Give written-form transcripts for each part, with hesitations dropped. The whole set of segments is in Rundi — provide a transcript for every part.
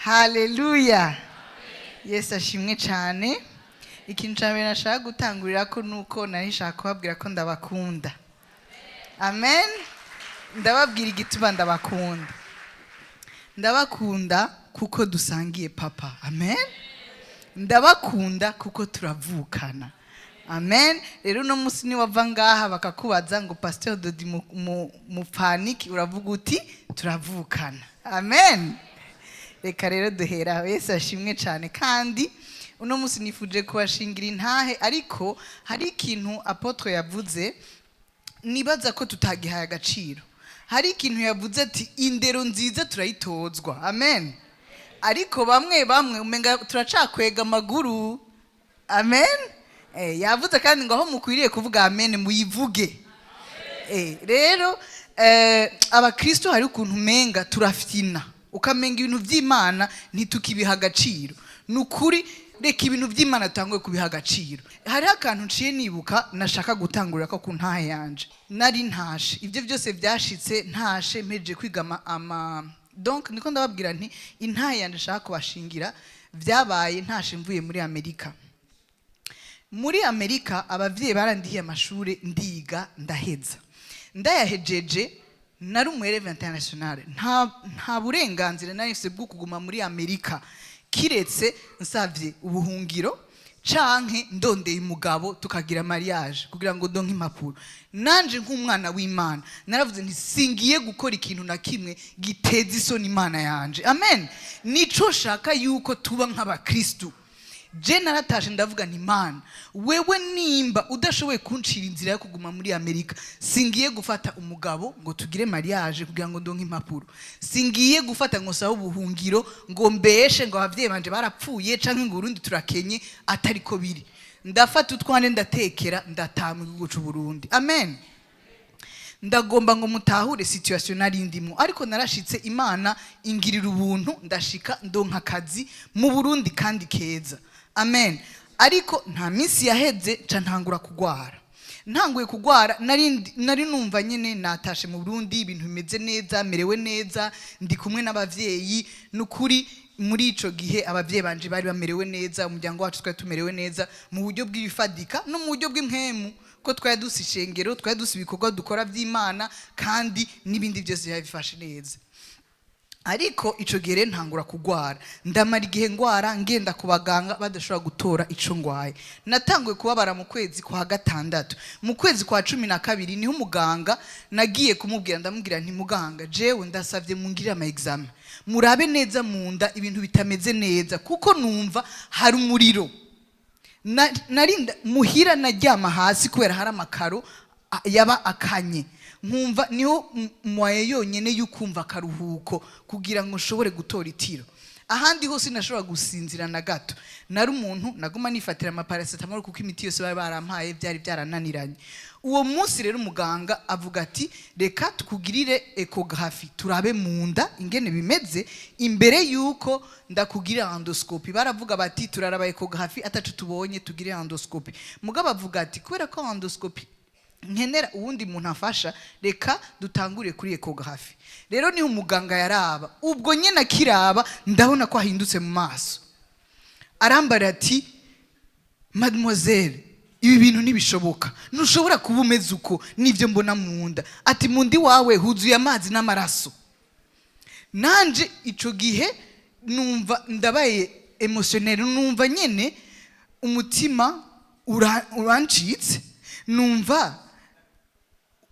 Haleluya! Yesu ashimwe cyane. Ikintu cya mbere nashaka gutangurira ko nuko nari nshaka kubabwira ko ndabakunda. Amen. Ndababwira igituma ndabakunda. Ndabakunda kuko dusangiye papa. Amen. Ndabakunda kuko turavukana. Amen. Rero uno munsi niwava ngaha bakakubaza ngo Pasteur Dodi mupfaniki, uravuga uti turavukana. Amen. Reka rero duhera aho. Yesu ashimwe cyane. Kandi uno munsi nifuje kubashingira intahe, ariko hari ikintu apôtre yavuze nibaza ko tutagihaye agaciro. Hari ikintu yavuze ati indero nziza turayitozwa. Amen. Ariko bamwe bamwe umenga turacakwega amaguru. Amen. Yavuze kandi ngo aho mukwiriye kuvuga amen muyivuge. Rero abakristo hari ukuntu umenga turafyina, ukamenga ibintu by'Imana ntitukibiha agaciro. Ni ukuri, reka ibintu by'Imana tutanguye kubiha agaciro. Hariho akantu nciye nibuka nashaka gutangurira ko ku ntahe yanje. Nari ntashe, ibyo byose byashitse ntashe mpejeje kwiga ama donc niko ndababwira nti intahe yanje nshaka kubashingira byabaye ntashe mvuye muri Amerika. Muri Amerika abavyeyi barandihiye amashuri, ndiga, ndaheza. Ndayahejeje nari umu élève international, nta burenganzira nari mfise bwo kuguma muri Amerika kiretse nsavye ubuhungiro canke ndondeye umugabo tukagira mariage kugira ngo ndonke impapuro. Nanje nk'umwana w'Imana naravuze nti singiye gukora ikintu na kimwe giteza isoni Imana yanje. Amen. Nico shaka yuko tuba nk'abakristu. Je naratashe ndavuga nti Mana, wewe nimba udashoboye kuncira inzira yo kuguma muri Amerika, singiye gufata umugabo ngo tugire mariage kugira ngo ndonke impapuro, singiye gufata ngo sabe ubuhungiro ngo mbeshe ngo abavyeyi banje barapfuye canke ngo Urundi turakenye atari ko biri. Ndafata utwane, ndatekera, ndataha mu gihugu c'u Burundi. Amen. Ndagomba ngo mutahure situation nari ndimo, ariko narashitse, Imana ingirira ubuntu, ndashika ndonka akazi mu Burundi kandi keza. Amen. Ariko nta minsi yaheze nca ntangura kugwara. Ntanguye kugwara, nari numva nyene natashe mu Burundi, ibintu bimeze neza, merewe neza, ndi kumwe n'abavyeyi. Nukuri muri ico gihe abavyeyi banje bari bamerewe neza, umuryango wacu twari tumerewe neza mu buryo bw'ibifadika no mu buryo bw'impwemu, ko twari dusa ishengero, twari dusa ibikorwa dukora by'Imana, kandi n'ibindi byose byari bifashe neza. Ariko ico gihe rero ntangura kugwara, ndamara igihe ngwara, ngenda ku baganga badashobora gutora ico ngwaye. Natanguye kubabara mu kwezi kwa gatandatu. Mu kwezi kwa 12 niho umuganga nagiye kumubwira, ndamubwira nti muganga, jewe ndasavye mungirire ama examen, murabe neza mu nda ibintu bitameze neza, kuko numva hari umuriro. Narinda muhira naryama hasi kubera hari amakaro yaba akanye, nkumva niho moyen yonyene y'ukumva akaruhuko kugira ngo nshobore gutora itiro. Ahandi hose nashobora gusinzira na gato. Nari umuntu naguma nifatira ama paracétamol kuko imiti yose bari barampaye byari byarananiranye. Uwo munsi rero umuganga avuga ati reka tukugirire échographie turabe mu nda ingene bimeze imbere yuko ndakugirira endoscopie. Baravuga bati turaraba échographie, atacu tubonye tugire endoscopie. Mugabo avuga ati kubera ko endoscopie nkenera uwundi muntu afasha, reka dutangure kuri échographie. Rero niho umuganga yaraba, ubwo nyine akiraba ndabona ko ahindutse mu maso, arambara ati mademoiselle, ibi bintu ntibishoboka, ntushobora kuba umeze uko n'ibyo mbona mu nda. Ati mu nda iwawe huzuye amazi n'amaraso. Nanje ico gihe numva ndabaye émotionnel, numva nyene umutima urancitse, numva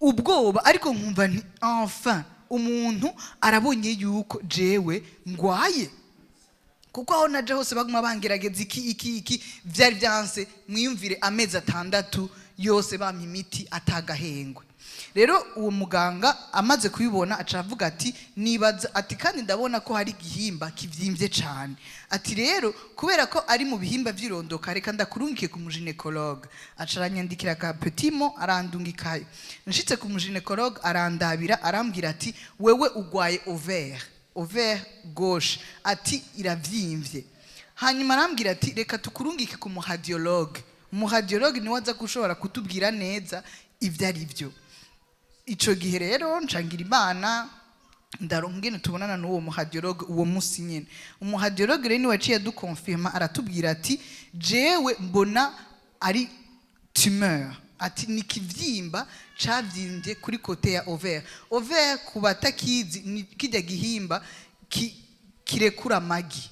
ubwoba, ariko nkumva nti enfin umuntu arabonye yuko jewe ngwaye, kuko aho naje hose baguma bangerageza iki iki iki, byari byanse. Mwiyumvire amezi 6 yose bampa imiti atagahengwe. Rero uwo muganga amaze kubibona aca avuga ati nibaza ati kandi ndabona ko hari igihimba kivyimbye cane. Ati rero kubera ko ari mu bihimba vy'irondoka, reka ndakurungikiye ku mu gynécologue. Aca aranyandikira ka petit mot, arandungikayo. Nshitse ku mu gynécologue, arandabira, arambwira ati wewe ugwaye ovaire, ovaire gauche, ati iravyimbye. Hanyuma arambwira ati reka tukurungike ku mu radiologue, umu radiologue niwe aza gushobora kutubwira neza ibyo ari byo. Ico gihe rero ncangira Imana. Ndaronka ingene tubonana n'uwo muradiologue uwo musi nyene. Umuradiologue rero niwe yaciye adukonfirma, aratubwira ati: "Jewe mbona ari tumeur", ati ni kivyimba cavyimbye kuri côté ya ovaire. Ovaire, ku batakizi, ni kijya gihimba kirekura amagi,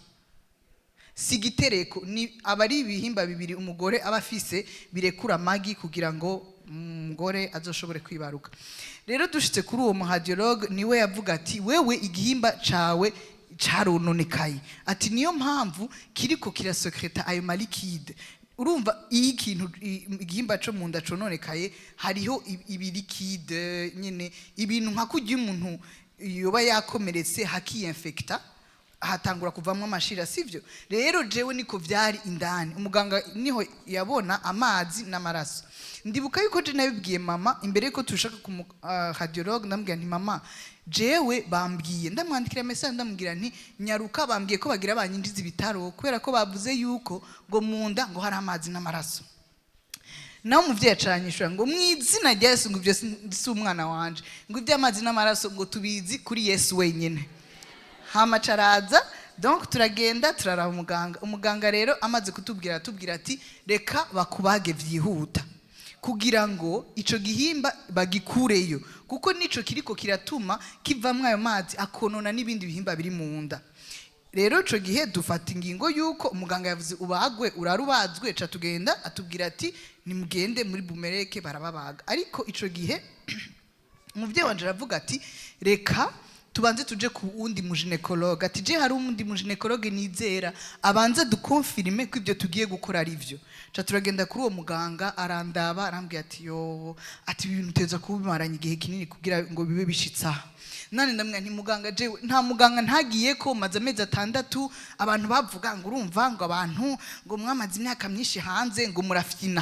si igitereko, ni aba ari ibihimba bibiri umugore aba afise birekura amagi kugira ngo umugore azoshobore kwibaruka. Rero dushitse kuri uwo muradiologue, niwe yavuga ati: "Wewe igihimba cawe carononekaye", ati niyo mpamvu kiriko kirasekreta ayo ma liquide. Urumva iyo ikintu igihimba co mu nda cononekaye, hariho ibi liquide nyene, ibintu nka kurya umuntu yoba yakomeretse hakiyinfekta, hatangura kuvamwo amashira, sivyo? Rero jewe niko vyari indani. Umuganga niho yabona amazi n'amaraso. Ndibuka yuko je nabibwiye mama imbere yuko tushaka ku radiologue. Ndamubwira nti: "Mama, jewe bambwiye", ndamwandikira message, ndamubwira nti: "Nyaruka, bambwiye ko bagira banyinjiza ibitaro kubera ko bavuze yuko ngo mu nda ngo hari amazi n'amaraso." Nawe umuvyeyi acaranyishura ngo: "Mu izina rya Yesu", ngo ivyo si umwana wanje, ngo ivy'amazi n'amaraso ngo tubizi kuri Yesu wenyene. Hama caraza, donc turagenda turaraba umuganga. Umuganga rero amaze kutubwira, atubwira ati: "Reka bakubage vyihuta kugira ngo ico gihimba bagikureyo, kuko nico kiriko kiratuma kivamwo ayo mazi akonona n'ibindi bihimba biri mu nda." Rero ico gihe dufata ingingo yuko umuganga yavuze ubagwe, urarubazwe. Ca tugenda, atubwira ati: "Nimugende muri bumereke barababaga." Ariko ico gihe umuvyeyi wanje aravuga ati: "Reka tubanze tuje ku wundi mugynécologue", ati: "Je hari uwundi mugynécologue nizera, abanze dukonfirme ko ibyo tugiye gukora ari byo." Ca turagenda kuri uwo muganga, arandaba, arambwira ati: "Yo", ati: "Ibi bintu uteza kubimaranye igihe kinini kugira ngo bibe bishitse aha." Nane ndamubwira nti: "Muganga, jewe nta muganga ntagiye ko maze amezi 6. Abantu bavuga ngo urumva ngo abantu ngo mwamaze imyaka myinshi hanze ngo murafyina."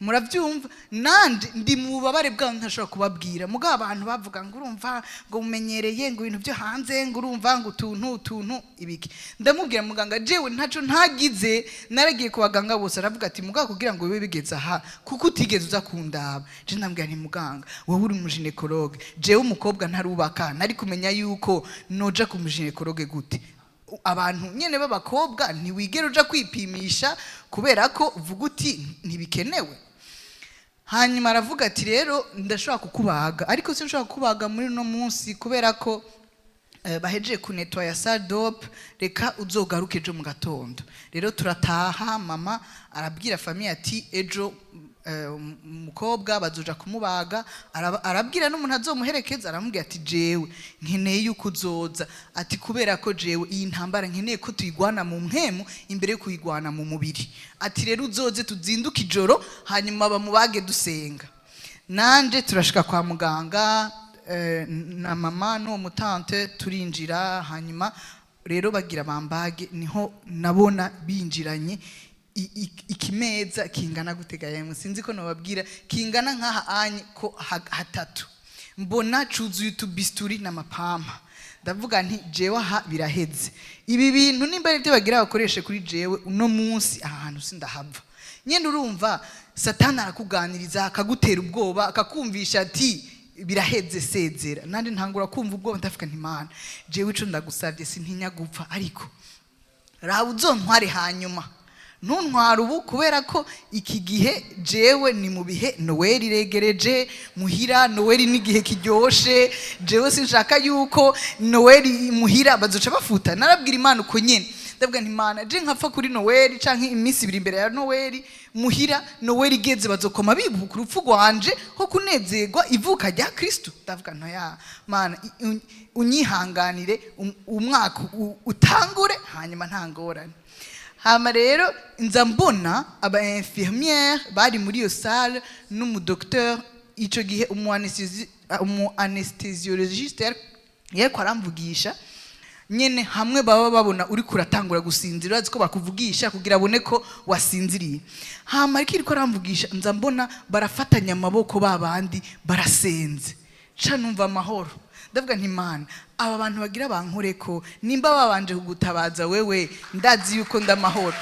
Murabyumva, nanje ndi mu bubabare bwabo ntashobora kubabwira. Mugabo abantu bavuga ngo urumva ngo mumenyereye ngo ibintu byo hanze, ngo urumva ngo utuntu utuntu ibiki. Ndamubwira: "Muganga, jewe ntaco ntagize, naragiye ku baganga bose." Aravuga ati: "Muganga, kugira ngo bibe bigeze aha kuko utigeze uza kundaba." Je ndamubwira nti: "Muganga, wowe uri umugynécologue, jewe umukobwa ntarubaka, nari kumenya yuko noja ku mugynécologue gute? Abantu nyene b'abakobwa ntiwigera uja kwipimisha kubera ko uvuga uti ntibikenewe." Hanyuma aravuga ati: "Rero ndashobora kukubaga, ariko sinshobora kukubaga muri uno munsi kubera ko bahejeje kunettoya salle d'op. Reka uzogaruke ejo mu gatondo." Rero turataha. Mama arabwira famille ati: "Ejo umukobwa bazoja kumubaga." Arabwira n'umuntu azomuherekeza, aramubwira ati: "Jewe nkeneye yuko uzoza", ati kubera ko jewe iyi ntambara nkeneye ko tuyigwana mu mpemu imbere yo kuyigwana mu mubiri. Ati: "Rero uzoze tuzinduke ijoro, hanyuma bamubage dusenga." Nanje turashika kwa muganga na mama n'uwo mutante, turinjira. Hanyuma rero bagira bambage, niho nabona binjiranye ikimeza kingana gutega, yemwe sinzi ko nobabwira, kingana nk'aha anye ko hatatu. Mbona cuzuye utubisturi n'amapampa. Ndavuga nti: "Jewe aha biraheze. Ibi bintu nimba ari byo bagira bakoreshe kuri jewe uno munsi, aha hantu sindahava." Nyine urumva Satani arakuganiriza, akagutera ubwoba, akakumvisha ati: "Biraheze, sezera." Nandi ntangura kumva ubwoba. Ndavuga nti: "Mana, jewe ico ndagusabye, sintinya gupfa, ariko raba uzontware hanyuma, ntuntware ubu, kubera ko iki gihe jewe ni mu bihe Noweli iregereje muhira, Noweli n'igihe kiryoshe. Jewe sinshaka yuko Noweli muhira bazoca bafuta." Narabwira Imana uko nyene, ndavuga nti: "Imana, je nkapfa kuri Noweli canke iminsi 2 imbere ya Noweli, muhira Noweli igeze bazokoma bibuka urupfu rwanje ho kunezerwa ivuka rya Kristo." Ndavuga ntoya: "Mana, unyihanganire umwaka utangure, hanyuma nta ngorane." Hama rero nza mbona aba infirmière bari muri iyo salle n'umudocteur. Ico gihe umu anesthésiologiste yariko aramvugisha nyene, hamwe baba babona uri kuratangura gusinzira, urazi ko bakuvugisha kugira abone ko wasinziriye. Hama ariko iriko aramvugisha, nza mbona barafatanya amaboko, ba bandi barasenze. Ca numva amahoro. Ndavuga nti: "Mana, aba bantu bagira bankoreko, nimba babanje kugutabaza wewe, ndazi yuko ndamahoro."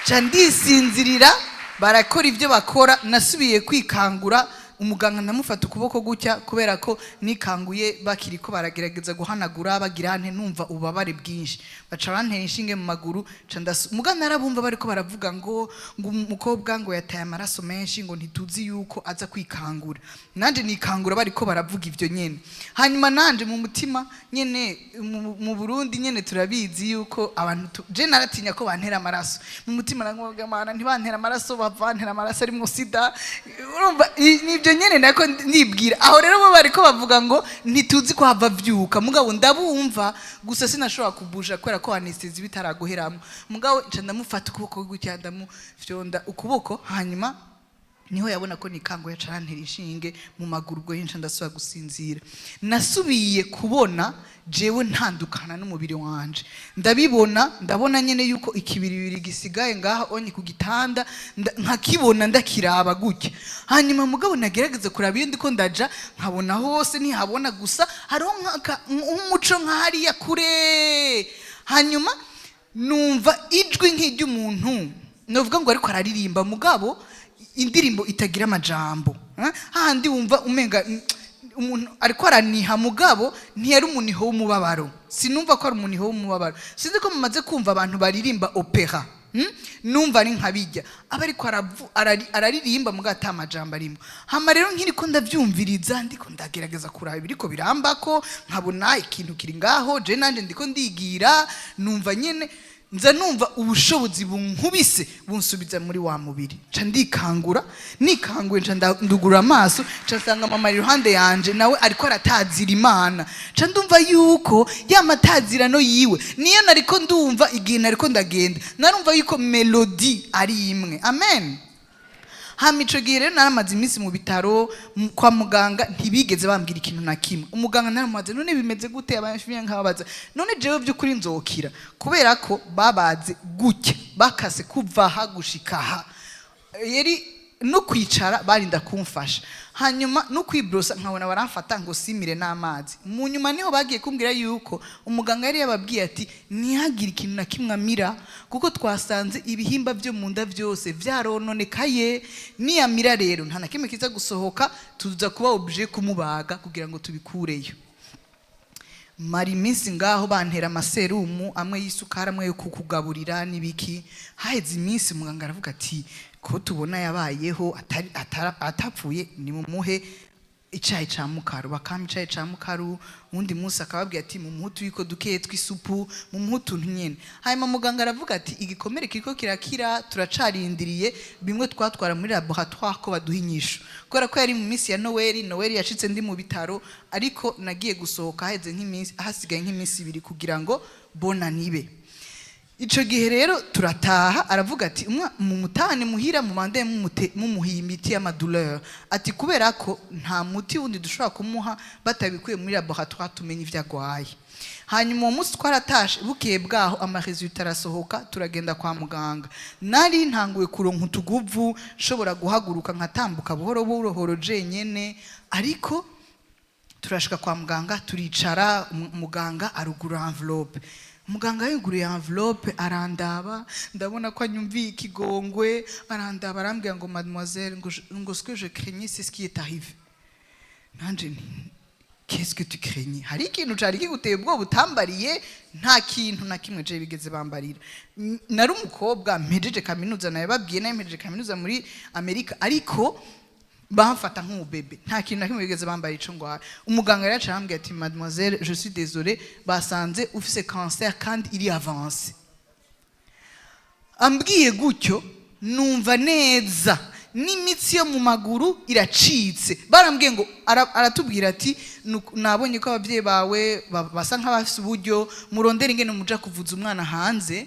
Ca ndisinzirira, barakora ibyo bakora. Nasubiye kwikangura Umuganga ndamufata ukuboko gutya, kubera ko nikanguye bakiri ko baragerageza guhanagura, bagira nte, numva ububabare bwinshi, baca bantera inshinge mu maguru. Ca muga narabumva bariko baravuga ngo umukobwa ngo yataye amaraso menshi, ngo ntituzi yuko aza kwikangura. Nanje nikangura bariko baravuga ivyo nyene. Hanyuma nanje mu mutima nyene, mu Burundi nyene turabizi yuko abantu je naratinya ko bantera amaraso. Mu mutima navuga: "Mana, ntibantera amaraso, bavantera amaraso arimwo sida." Urumva, nivyo nyene nako nibwira. Aho rero bo bariko bavuga ngo ntituzi ko hava vyuka, mugabo ndabumva gusa, sinashobora kubuja kubera ko anesthésie bitaraguheramo. Mugabo nca ndamufata ukuboko gutya, ndamufyonda ukuboko, hanyuma niho yabona ko nikango, yaca arantera inshinge mu maguru. Ubwo nca ndasubira gusinzira. Nasubiye kubona jewe ntandukana n'umubiri wanje, ndabibona, ndabona nyene yuko ikibiribiri gisigaye ngaha onye ku gitanda, nkakibona, ndakiraba gutya. Hanyuma mugabo nagerageza kuraba iyo ndiko ndaja, nkabona hose ntihabona, gusa hariho nk'umuco nka hariya kure. Hanyuma numva ijwi nk'iry'umuntu, novuga ngo ariko araririmba, mugabo indirimbo itagira amajambo, eh? Hahandi wumva umenga umuntu ariko araniha, mugabo ntiyari umuniho w'umubabaro, sinumva ko ari umuniho w'umubabaro. Sinzi ko mumaze kumva abantu baririmba opéra? Numva ari nka bijya aba ariko araririmba mugabo ata amajambo arimo. Hama rero nkiriko ndavyumviriza, ndiko ndagerageza kuraba ibiriko birambako, nkabona ikintu kiri ngaho, je nanje ndiko ndigira, numva nyene nza numva ubushobozi bunkubise, bunsubiza muri wa mubiri. Nca ndikangura. Nikanguye, nca ndugurura amaso, nca nsanga mama ari iruhande yanje, nawe ariko aratazira Imana. Nca ndumva yuko ya matazirano yiwe niyo nariko ndumva igihe nariko ndagenda, narumva yuko mélodie ari imwe. Amen. Hama ico gihe rero naramaze iminsi mu bitaro, kwa muganga ntibigeze bambwira ikintu na kimwe. Umuganga naramubaza: "None bimeze gute?" Abafimye nkababaza: "None jewe by'ukuri nzokira?" Kubera ko babaze gutya, bakase kuva aha gushika aha, yari no kwicara barinda kumfasha, hanyuma no kwibrosa nkabona baramfata ngo simire n'amazi. Mu nyuma niho bagiye kumbwira yuko umuganga yari yababwiye ati: "Ntihagire ikintu na kimwe amira, kuko twasanze ibihimba byo mu nda byose vyarononekaye. Niyamira rero nta na kimwe kiza gusohoka, tuza kuba obligé kumubaga kugira ngo tubikureyo." Mara iminsi ngaho bantera amaserumu amwe y'isukari, amwe yo kukugaburira n'ibiki. Haheze iminsi, muganga aravuga ati: "Ko tubona yabayeho atapfuye, nimumuhe icayi ca mukaru." Bakampa icayi ca mukaru. Uwundi munsi akababwira ati: "Mumuhe utuyiko dukeya tw'isupu, mumuhe utuntu nyene." Hanyuma muganga aravuga ati: "Igikomere kiriko kirakira, turacarindiriye bimwe twatwara muri laboratoire ko baduha inyishu." Kubera ko yari mu minsi ya Noweli, Noweli yashitse ndi mu bitaro, ariko nagiye gusohoka haheze nk'iminsi, hasigaye nk'iminsi 2 kugira ngo bona nibe. Ico gihe rero turataha, aravuga ati: "Mumutahane muhira, mubande mumuha imiti y'ama douleur," ati kubera ko nta muti wundi dushobora kumuha batabikuye muri laboratoire tumenye ivyo agwaye. Hanyuma uwo munsi twaratashe, bukeye bwaho ama résultats arasohoka, turagenda kwa muganga. Nari ntanguye kuronka utuguvu, nshobora guhaguruka nkatambuka buhoro buhoro jenyene. Ariko turashika kwa muganga, turicara, muganga arugura enveloppe. Muganga yuguruye enveloppe, arandaba, ndabona ko anyumviye ikigongwe, arandaba, arambwira ngo: "Mademoiselle," ngo "ce que je craignais, c'est ce qui est arrivé." Nanje nti: "Qu'est-ce que tu craignais? Hari ikintu cari kiguteye ubwoba utambariye?" Nta kintu na kimwe je bigeze bambarira. Nari umukobwa mpejeje kaminuza, nawe babwiye, nawe mpejeje kaminuza muri Amerika, ariko bamfata nk'umubebe. Nta kintu na kimwe bigeze bambarira ico ngwara. Umuganga rero aca arambwira ati: "Mademoiselle, je suis désolé, basanze ufise cancer kandi iri avancé." Ambwiye gutyo, numva neza n'imitsi yo mu maguru iracitse. Barambwiye ngo aratubwira ati: "Nabonye ko ababyeyi bawe basa nk'abafise uburyo, murondere ingene muja kuvuza umwana hanze,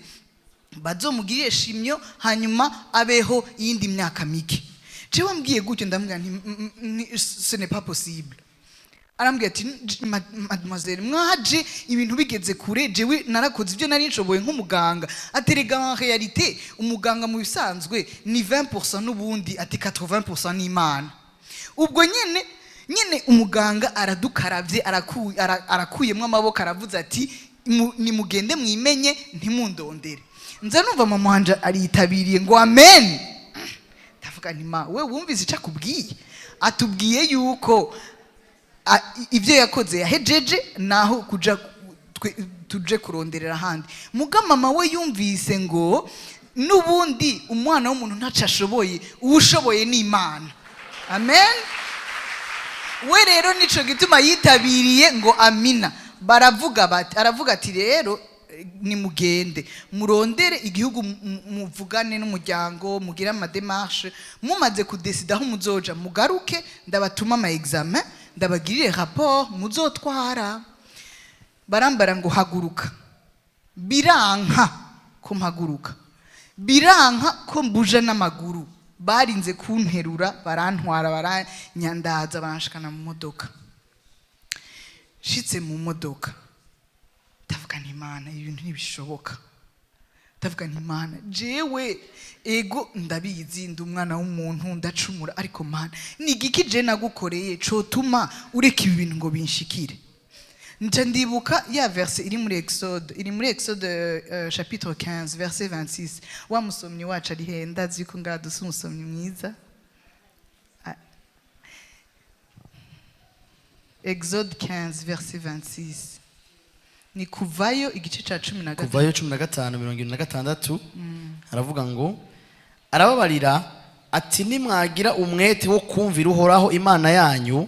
bazomugirire chimio, hanyuma abeho iyindi myaka mike." Jewe ambwiye gutyo, ndamubwira nti: "Ce n'est pas possible." Arambwira ati: "Mademoiselle, mwaje ibintu bigeze kure, jewe narakoze ibyo nari nshoboye nk'umuganga." Aterega en réalité umuganga mu bisanzwe ni 20% n'ubundi, ati 80% n'Imana. Ubwo nyene nyene umuganga aradukaravye, arakuyemwo amaboko, aravuze ati: "Nimugende mwimenye, ntimundondere." Nza numva mama wanje aritabiriye ngo: "Amen." Ndavuga nti: "Ma we, wumvise icyo akubwiye?" Atubwiye yuko ibyo yakoze yahejeje, naho kuja tuje kuronderera ahandi. Muga mama we yumvise ngo n'ubundi umwana w'umuntu ntaco ashoboye, uwushoboye ni Imana. Amen. We rero nico gituma yitabiriye ngo amina. Baravuga bati, aravuga ati: "Rero nimugende murondere igihugu, muvugane n'umuryango, mugire ama démarches. Mumaze kudesida aho muzoja, mugaruke, ndabatuma ama examen, ndabagirire rapport muzotwara." Barambara ngo haguruka. Biranka ko mpaguruka, biranka ko mbuja n'amaguru. Barinze kunterura, barantwara, baranyandaza, baranshikana mu modoka. Nshitse mu modoka ndavuga nti: "Imana, ibi bintu ntibishoboka." Ndavuga nti: "Imana, jewe ego ndabizi, ndi umwana w'umuntu, ndacumura, ariko Mana, ni igiki je nagukoreye cotuma ureka ibi bintu ngo binshikire?" Nca ndibuka ya verset iri muri Exode, chapitre 15 verset 26. Wa musomyi wacu ari he? Ndazi yuko ngaha dusa umusomyi mwiza. Exode 15 verset 26, ni Kuvayo igice ca 15. Kuvayo 15:26, aravuga ngo: "Arababarira ati: 'Nimwagira umwete wo kumvira Uhoraho Imana yanyu,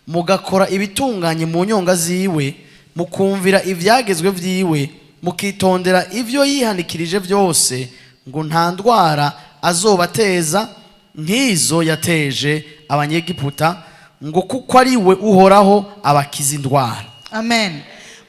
mugakora ibitunganye mu nyonga ziwe, mukumvira ibyagezwe byiwe, mukitondera ibyo yihanikirije byose, ngo nta ndwara azobateza nk'izo yateje Abanyegiputa, ngo kuko ari we Uhoraho abakiza indwara.'" Amen.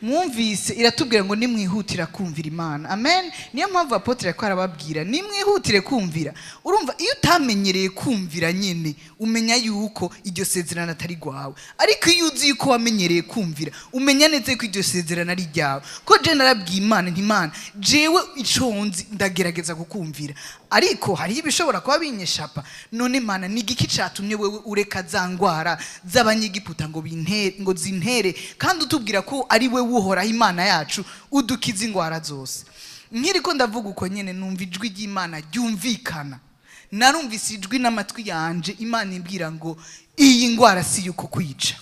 Mwumvise, iratubwira ngo nimwihutira kumvira Imana. Amen. Niyo mpamvu apôtre ko arababwira: nimwihutire kumvira. Urumva, iyo utamenyereye kumvira nyine, umenya yuko iryo sezerano atari rwawe, ariko iyo uzi yuko wamenyereye kumvira, umenya neza yuko iryo sezerano ari ryawe. Ko je narabwiye Imana nti: "Imana, jewe ico nzi, ndagerageza kukumvira, ariko hariho ibishobora kuba binyeshapa. None Mana, ni igiki catumye wewe ureka za ngwara z'Abanyegiputa ngo bintere, ngo zintere, kandi utubwira ko ari we Uhoraho Imana yacu udukiza ingwara zose?" Nkiriko ndavuga uko nyene, numva ijwi ry'Imana ryumvikana. Narumvise ijwi n'amatwi yanje, Imana imbwira ngo iyi ngwara si yuko kwica.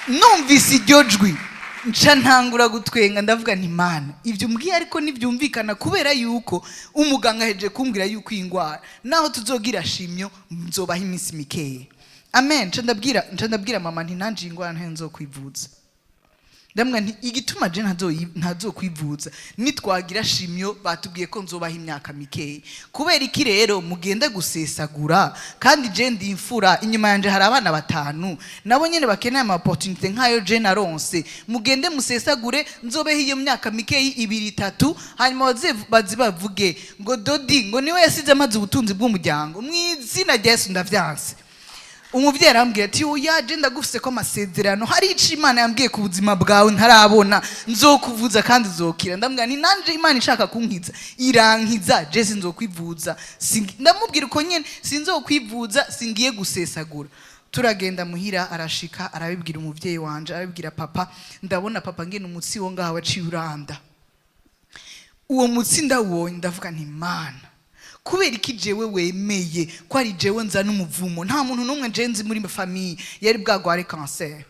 Numvise iryo jwi, nca ntangura gutwenga. Ndavuga nti: "Mana, ibyo umbwiye ariko ntibyumvikana, kubera yuko umuganga ahejeje kumbwira yuko iyi ndwara naho tuzogira chimio nzobaho iminsi mikeya." Amen. Nca ndabwira mama nti: "Nanje iyi ndwara ntayo nzokwivuza." Ndamubwira nti: "Igituma je ntazokwivuza, nitwagira chimio batubwiye ko nzobaho imyaka mikeya. Kubera iki rero mugenda gusesagura? Kandi je ndi imfura, inyuma yanje hari abana batanu, nabo nyene bakeneye ama opportunité nkayo je naronse. Mugende musesagure, nzobeho iyo myaka mikeyi, ibiri, itatu, hanyuma baze bavuge ngo Dodi ngo niwe yasize amaze ubutunzi bw'umuryango. Mu izina rya Yesu, ndavyanse." Umubyeyi arambwira ati: "Oya, je ndagufise ko amasezerano, hari ico Imana yambwiye ku buzima bwawe ntarabona, nzokuvuza kandi uzokira." Ndamubwira nti: "Nanje Imana ishaka kunkiza irankiza, je sinzokwivuza." Ndamubwira uko nyene: "Sinzokwivuza, singiye gusesagura." Turagenda muhira, arashika arabibwira umuvyeyi wanje, arabibwira papa. Ndabona papa ngene umutsi wo ngaha waciye uranda. Uwo mutsi ndawubonye, ndavuga nti: "Mana, kubera iki jewe wemeye ko ari jewe nzana umuvumo? Nta muntu n'umwe je nzi muri famille yari bwagware kanseri."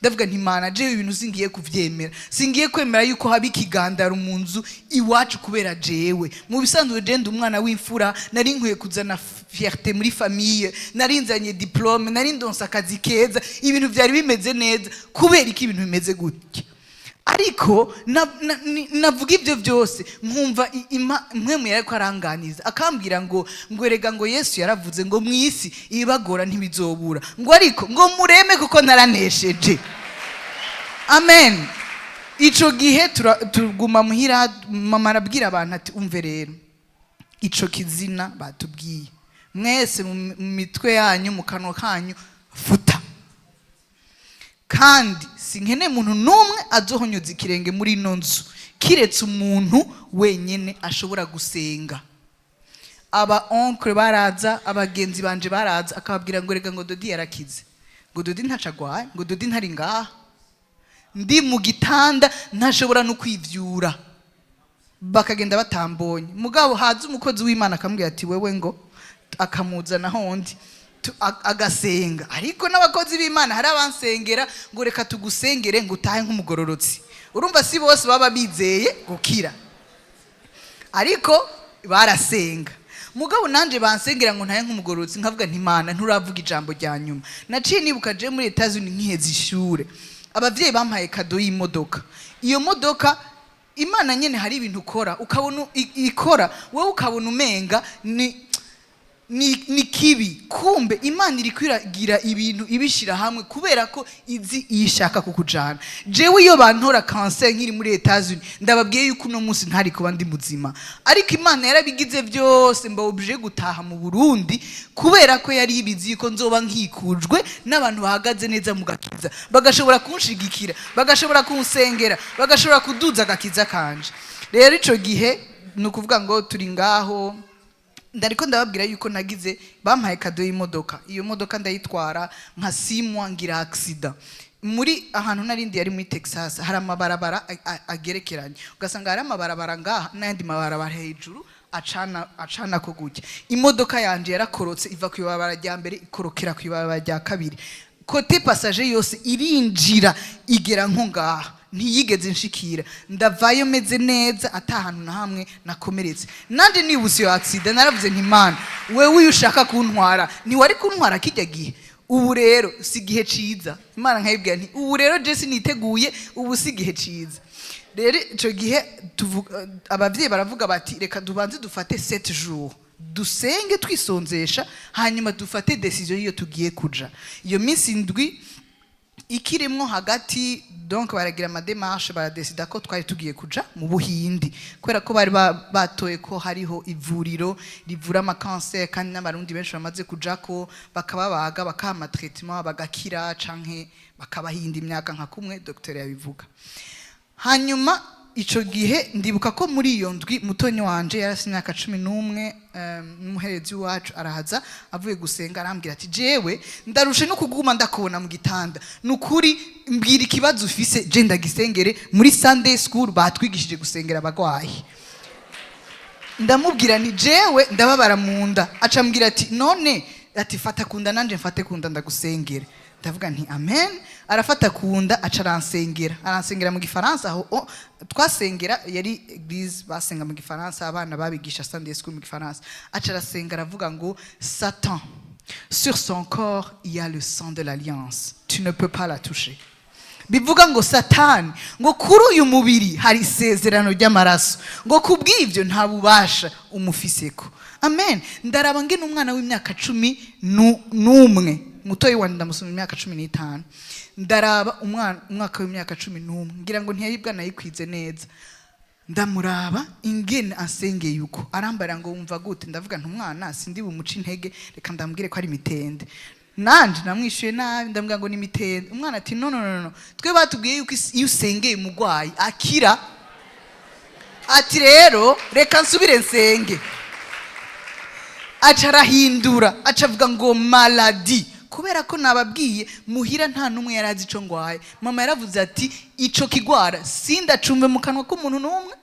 Ndavuga nti: "Mana, jewe ibintu singiye kuvyemera, singiye kwemera yuko haba ikigandaro mu nzu iwacu kubera jewe. Mu bisanzwe je ndi umwana w'imfura, nari nkwiye kuzana fierté muri famille, nari nzanye diplôme, nari ndonse akazi keza, ibintu vyari bimeze neza. Kubera iki ibintu bimeze gutya?" Ariko navuga ibyo byose, nkumva mpwemu yariko aranganiza, akambwira ngo erega ngo Yesu yaravuze ngo mu isi ibibagora ntibizobura, ngo ariko ngo mureme kuko naranesheje. Amen. Ico gihe tuguma muhira. Mama arabwira abantu ati: "Umve rero, ico kizina batubwiye mwese mu mitwe yanyu, mu kanwa kanyu, futa. Kandi sinkeneye umuntu n'umwe azohonyoza ikirenge muri ino nzu, kiretse umuntu wenyine ashobora gusenga." Aba oncle baraza, abagenzi banje baraza, akababwira ngo rega ngo Dodi yarakize, ngo Dodi ntaco agwaye, ngo Dodi ntari ngaha. Ndi mu gitanda, ntashobora no kwivyura, bakagenda batambonye. Mugabo haza umukozi w'Imana akamubwira ati: "Wewe ngo Akamuzana hondi agasenga. Ariko n'abakozi b'Imana hari abansengera ngo reka tugusengere ngo utahe nk'umugororotsi. Urumva, si bose baba bizeye gukira, ariko barasenga. Mugabo nanje bansengera ngo ntahe nk'umugororotsi, nkavuga nti: "Imana, nturavuga ijambo rya nyuma." Naciye nibuka je muri Etats-Unis nkiheza ishure, abavyeyi bampaye cadeau y'imodoka. Iyo modoka, Imana nyene hari ibintu ukora ukabona ikora, wowe ukabona umenga ni kibi, kumbe Imana iri kwiragira ibintu ibishyira hamwe kubera ko izi iyo ishaka kukujana. Jewe iyo bantora kanseri nkiri muri Etats-Unis, ndababwiye yuko uno munsi ntari kuba ndi muzima. Ariko Imana yarabigize byose, mba obligé gutaha mu Burundi kubera ko yari ibizi yuko nzoba nkikujwe n'abantu bahagaze neza mu gakiza, bagashobora kunshigikira, bagashobora kunsengera, bagashobora kuduza agakiza kanje. Rero ico gihe ni ukuvuga ngo turi ngaho, ndariko ndababwira yuko nagize, bampaye cadeau y'imodoka. Iyo modoka ndayitwara nka 6 mois, ngira accident muri ahantu narindi yari muri Texas. Hari amabarabara agerekeranye, ugasanga hari amabarabara ngaha n'ayandi mabarabara hejuru acana acana ko gutya. Imodoka yanje yarakorotse, iva ku ibarabara rya mbere ikorokera ku ibarabara rya kabiri, côté passager yose irinjira igera nko ngaha, ntiyigeze nshikira. Ndavayo meze neza, ata hantu na hamwe nakomeretse. Nanje nibutse iyo accident, naravuze nti: "Imana, wewe iyo ushaka kuntwara ntiwari kuntwara kijya gihe. Ubu rero si igihe ciza." Imana nkayibwira nti: "Ubu rero je siniteguye, ubu si igihe ciza." Rero ico gihe abavyeyi baravuga bati: "Reka tubanze dufate 7 jours, dusenge twisonzesha, hanyuma dufate décision y'iyo tugiye kuja." Iyo minsi 7 ikirimwo hagati, donc baragira ama démarches, baradesida ko twari tugiye kuja mu Buhindi, kubera ko bari batoye ko hariho ivuriro rivura amakanseri, kandi n'Abarundi benshi bamaze kujako, bakababaga, bakaha ama traitement, bagakira canke bakabahinda imyaka nka kumwe docteur yabivuga. Hanyuma ico gihe ndibuka ko muri iyo ndwi mutonyi wanje yarasi imyaka 11, n'umuherezi wacu arahaza avuye gusenga, arambwira ati: "Jewe ndarushe no kuguma ndakubona mu gitanda. Nukuri mbwira ikibazo ufise, je ndagisengere. Muri Sunday school batwigishije gusengera abagwayi." Ndamubwira ni: "Jewe ndababara mu nda." Aca ambwira ati: "None," ati, "fata kunda nanje mfate kunda ndagusengere." Ndavuga nti: "Amen." Arafata kunda, aca aransengera, aransengera mu Gifaransa. Aho twasengera yari église basenga mu Gifaransa, abana babigisha Sunday school mu Gifaransa. Aca arasenga, aravuga ngo: "Satan, sur son corps il y a le sang de l'alliance, tu ne peux pas la toucher." Bivuga ngo: "Satani," ngo, "kuri uyu mubiri hari isezerano ry'amaraso," ngo, "kubw'ibyo nta bubasha umufiseko." Amen. Ndaraba ngene umwana w'imyaka 11, mutoyi wanjye ndamusoma imyaka 15, ndaraba umwana umwaka w'imyaka 11, ngira ngo ntiyari bwanayikwize neza. Ndamuraba ingene ansengeye uko, arambara ngo: "Wumva gute?" Ndavuga nti: "Umwana sindi bumuce intege, reka ndambwire ko ari mitende." Nanje namwishuye nabi, ndambwira ngo ni mitende. Umwana ati: "No, no, no, no, twe batubwiye yuko iyo usengeye umurwayi akira." Ati: "Rero reka nsubire nsenge." Aca arahindura, aca avuga ngo maladie, kubera ko nababwiye muhira nta n'umwe yari azi ico ngwaye. Mama yaravuze ati: "Ico kigwara sindacumve mu kanwa k'umuntu n'umwe,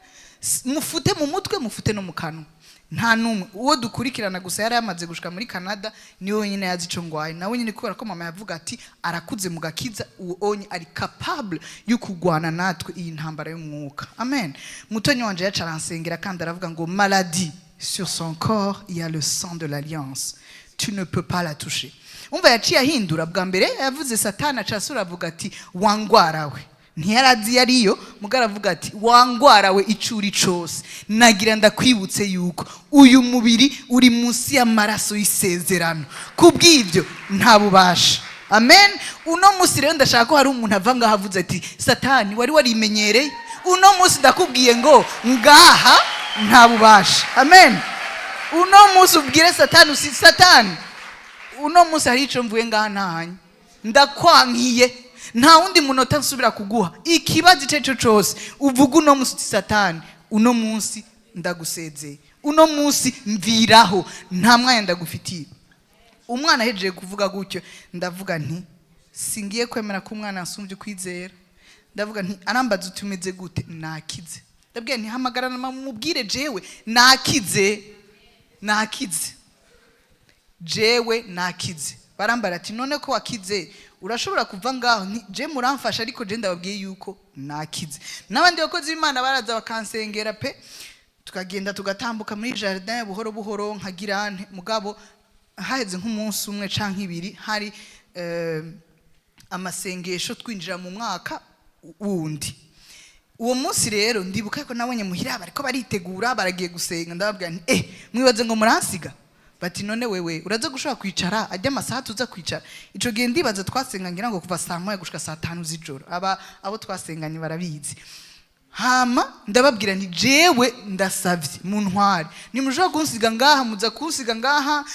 mufute mu mutwe, mufute no mu kanwa." Nta n'umwe. Uwo dukurikirana gusa yari yamaze gushika muri Canada, niwe wenyine yazi ico ngwaye, nawe nyine kubera ko mama yavuga ati: "Arakuze mu gakiza, uwo onye ari capable yo kurwana natwe iyi ntambara y'umwuka." Amen. Mutonyi wanje yaca aransengera kandi aravuga ngo: "Maladie, sur son corps il y a le sang de l'alliance, tu ne peux pas la toucher." Umva, yaciye ahindura. Bwa mbere yavuze Satani, aca asura avuga ati: "Wangwara we." Ntiyarazi yariyo, muga aravuga ati: "Wangwara we, icuri cose nagira ndakwibutse yuko uyu mubiri uri munsi y'amaraso y'isezerano, kubw'ibyo nta bubasha." Amen. Uno munsi rero ndashaka ko hari umuntu ava ngaho avuze ati: "Satani wari warimenyereye, uno munsi ndakubwiye ngo ngaha nta bubasha." Amen. Uno munsi ubwire Satani usi: "Satani, uno munsi hari ico mvuye ngaha ntahanye, ndakwankiye, nta wundi munota nsubira kuguha ikibazo icyo ari cyo cyose." Uvuga uno munsi uti: "Satani, uno munsi ndagusezeye, uno munsi mviraho, nta mwanya ndagufitiye." Umwana ahejeje kuvuga gutyo, ndavuga nti: "Singiye kwemera ko umwana asumbye ukwizera." Ndavuga nti, arambaza uti: "Umeze gute?" "Nakize." Ndabwira nti: "Hamagarana mama mubwire jewe nakize, nakize." Jewe nakize. Barambara ati: "None ko wakize, urashobora kuva ngaho?" Nti: "Je muramfasha, ariko je ndababwiye yuko nakize." N'abandi bakozi b'Imana baraza bakansengera pe, tukagenda tugatambuka muri jardin buhoro buhoro, nkagira nte. Mugabo haheze nk'umunsi umwe canke ibiri, hari amasengesho twinjira mu mwaka wundi. Uwo munsi rero ndibuka ko nabonye muhira bariko baritegura, baragiye gusenga. Ndababwira nti: "Mwibaze ngo muransiga?" Bati: "None wewe uraza gushobora kwicara ajya amasaha tuza kwicara?" Ico gihe ndibaza twasenga ngira ngo kuva saa 1 gushika saa 5 z'ijoro. Aba abo twasenganye barabizi. Hama ndababwira nti: "Jewe ndasavye muntware, nimushobora kunsiga ngaha, muza kunsiga ngaha."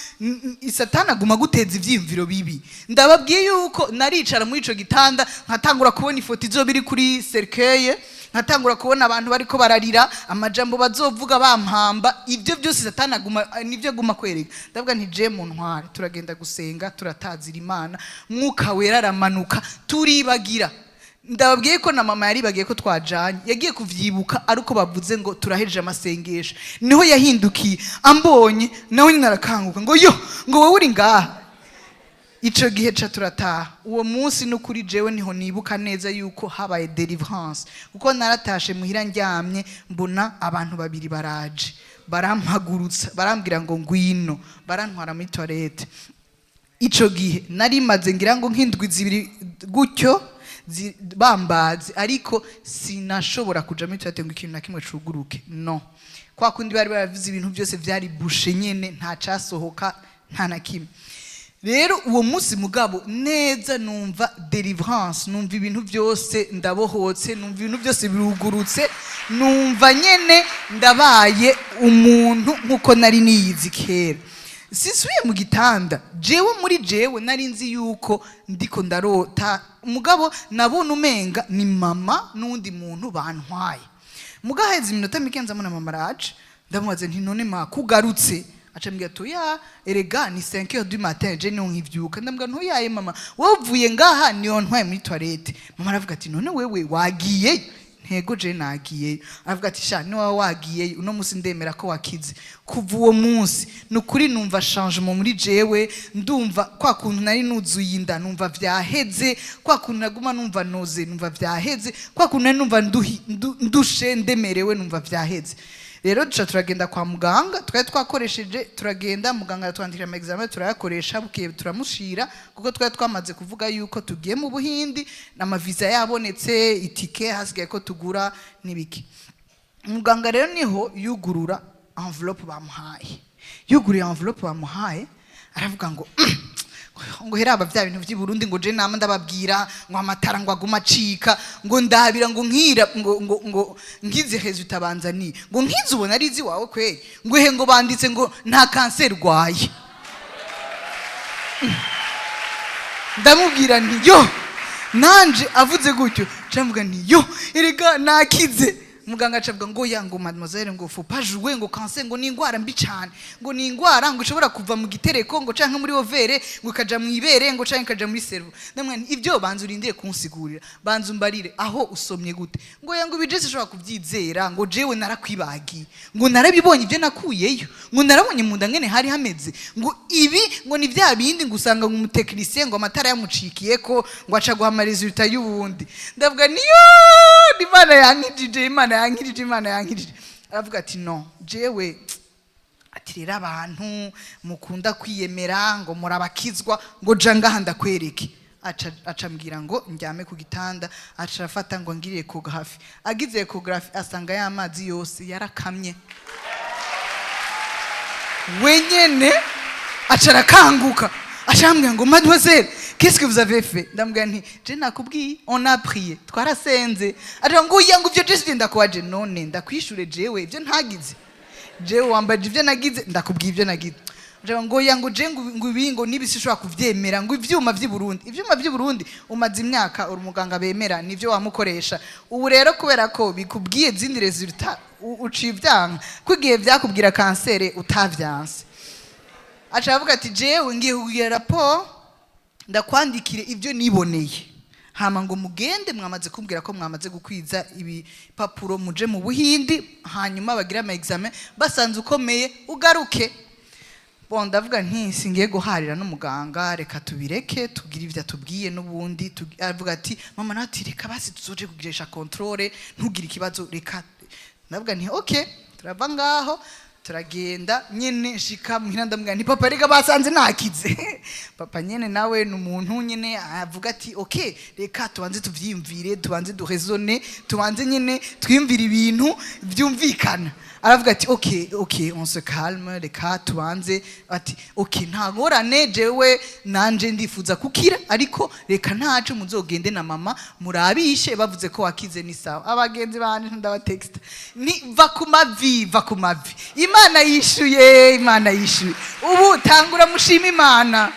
Satani aguma guteza ivyiyumviro bibi. Ndababwiye yuko naricara muri ico gitanda, nkatangura kubona ifoto izoba iri kuri cercueil, nkatangura kubona abantu bariko bararira, amajambo bazovuga bampamba. Ibyo byose Satani aguma nivyo aguma kwereka. Ndavuga nti: "Je muntware." Turagenda gusenga, turatazira Imana, Mwuka Wera aramanuka, turibagira. Ndababwiye ko na mama yaribagiye ko twajanye. Yagiye kuvyibuka ari uko bavuze ngo turahejeje amasengesho, niho yahindukiye ambonye, nawe nyine arakanguka ngo: "Yo," ngo: "Wowe uri ngaha?" Ico gihe ca turataha. Uwo munsi n'ukuri jewe niho nibuka neza yuko habaye deliverance, kuko naratashe muhira, ndyamye, mbona abantu babiri baraje, barampagurutsa, barambwira ngo: "Ngwino." Barantwara muri toilette. Ico gihe nari maze ngira ngo nk'indwi 2 gutyo bambaze, ariko sinashobora kuja muri toilette ngo ikintu na kimwe cuguruke. No kwa kundi bari baravuze, ibintu byose vyari bouché nyene, nta casohoka, nta na kimwe. Rero uwo munsi mugabo neza numva deliverance, numva ibintu byose ndabohotse, numva ibintu byose birugurutse, numva nyene ndabaye umuntu nkuko nari niyizi kera. Sisubiye mu gitanda. Jewe muri jewe nari nzi yuko ndiko ndarota, mugabo nabona umenga ni mama n'undi muntu bantwaye. Mugaheza iminota mike nzamuna mama araje. Ndamubaza nti: "None ma kugarutse?" Aca ambwira ati: "Oya erega, ni 5 heures du matin, je niho nkivyuka." Ndambwira: "Ntuyaye mama, wowe uvuye ngaha niyo ntwaye muri toilette." Mama aravuga ati: "None wewe wagiye?" Ntego, je nagiyeyo. Aravuga ati: "Sha, niba wagiyeyo uno munsi ndemera ko wakize." Kuva uwo munsi ni ukuri numva changement muri jewe. Ndumva kwa kuntu nari nuzuye inda, numva vyaheze. Kwa kuntu naguma numva noze, numva vyaheze. Kwa kuntu nari numva ndushe, ndemerewe, numva vyaheze. Rero duca turagenda kwa muganga, twari twakoresheje, turagenda, muganga aratwandikira ama examen, turayakoresha. Bukeye turamushira, kuko twari twamaze kuvuga yuko tugiye mu Buhindi, amaviza yabonetse, itike hasigaye ko tugura n'ibiki. Muganga rero niho yugurura enveloppe bamuhaye. Yuguruye enveloppe bamuhaye, aravuga ngo heraba bya bintu by'i Burundi, ngo je nama ndababwira ngo amatara ngo aguma acika, ngo ndabira, ngo nkira, ngo ngize résultat banzaniye, ngo nkize ubona ari izi wawe kweri, ngo he, ngo banditse ngo nta kanseri urwaye. Ndamubwira nti: "Yo." Nanje avuze gutyo ncavuga nti: "Yo, erega nakize." Muganga acavuga ngo: "Ya," ngo: "Mademoiselle," ngo: "faut pas jouer," ngo: "Cancer," ngo: "ni ingwara mbi cyane," ngo: "ni ingwara," ngo: "ishobora kuva mu gitereko," ngo: "canke muri ovaire," ngo: "ikaja mu ibere," ngo: "canke ikaja muri cerveau." Ndamubwira nti: "Ibyo banza urindire kunsigurira, banza umbarire aho usomye gute." Ngo: "Ya," ngo: "ibije sinshobora kubyizera," ngo: "jewe narakwibagiye," ngo: "narabibonye ibyo nakuyeyo," ngo: "narabonye mu nda ngene hari hameze," ngo: "ibi," ngo: "ni bya bindi," ngo: "usanga ngo umutekinisiye ngo amatara yamucikiye ko ngo aca guha ama résultat y'ubundi." Ndavuga: "Niyo Imana yankijije, Imana yankijije, Imana yankijije." Aravuga ati: "No jewe," ati: "rero abantu mukunda kwiyemera ngo murabakizwa," ngo: "ja ngaha ndakwereke." Aca ambwira ngo ndyame ku gitanda, aca afata ngo ngirire échographie. Agize échographie, asanga ya mazi yose yarakamye. Wenyene aca arakanguka, aca arambwira ngo: "Mademoiselle, qu'est-ce que vous avez fait?" Ndamubwira nti: "Je nakubwiye, on a prié, twarasenze." Aca ngo: "Oya," ngo: "ivyo je sivyo ndakubaje." None ndakwishure jewe ivyo ntagize? Jewe wambaje ivyo nagize, ndakubwiye ivyo nagize. Aca ngo: "Oya," ngo: "je ngo ibi ngo nibi sinshobora kuvyemera," ngo: "ivyuma vy'i Burundi, ivyuma vy'i Burundi, umaze imyaka uri umuganga bemera, nivyo wamukoresha. Ubu rero kubera ko bikubwiye zindi résultat, uciye ivyanka, ko igihe vyakubwira kansere utavyanse." Aca aravuga ati: "Jewe ngiye kugira raporo, ndakwandikire ibyo niboneye." Hama ngo: "Mugende, mwamaze kumbwira ko mwamaze gukwiza ibipapuro, muje mu Buhindi, hanyuma bagire ama examen, basanze ukomeye ugaruke." Bon, ndavuga nti singiye guharira n'umuganga, reka tubireke, tugire ibyo atubwiye n'ubundi. Aravuga ati mama nawe ati reka basi tuzoje kugirisha contrôle, ntugire ikibazo, reka. Ndavuga nti okay. Turava ngaho, turagenda nyene, nshika muhira ndamubwira nti papa, reka basanze nakize. Papa nyene nawe ni umuntu nyene avuga ati okay, reka tubanze tuvyiyumvire, tubanze duhezone, tubanze nyene twiyumvire ibintu vyumvikana. Aravuga ati okay, on se calme, reka tubanze. Ati okay, nta ngorane, jewe nanje ndifuza kukira, ariko reka ntaco, muzogende na mama murabishe, bavuze ko wakize ni sawa. Abagenzi banje ndabatexta ni va ku mavi, va ku mavi, Imana yishuye, Imana yishuye. Ubu tangura mushima Imana.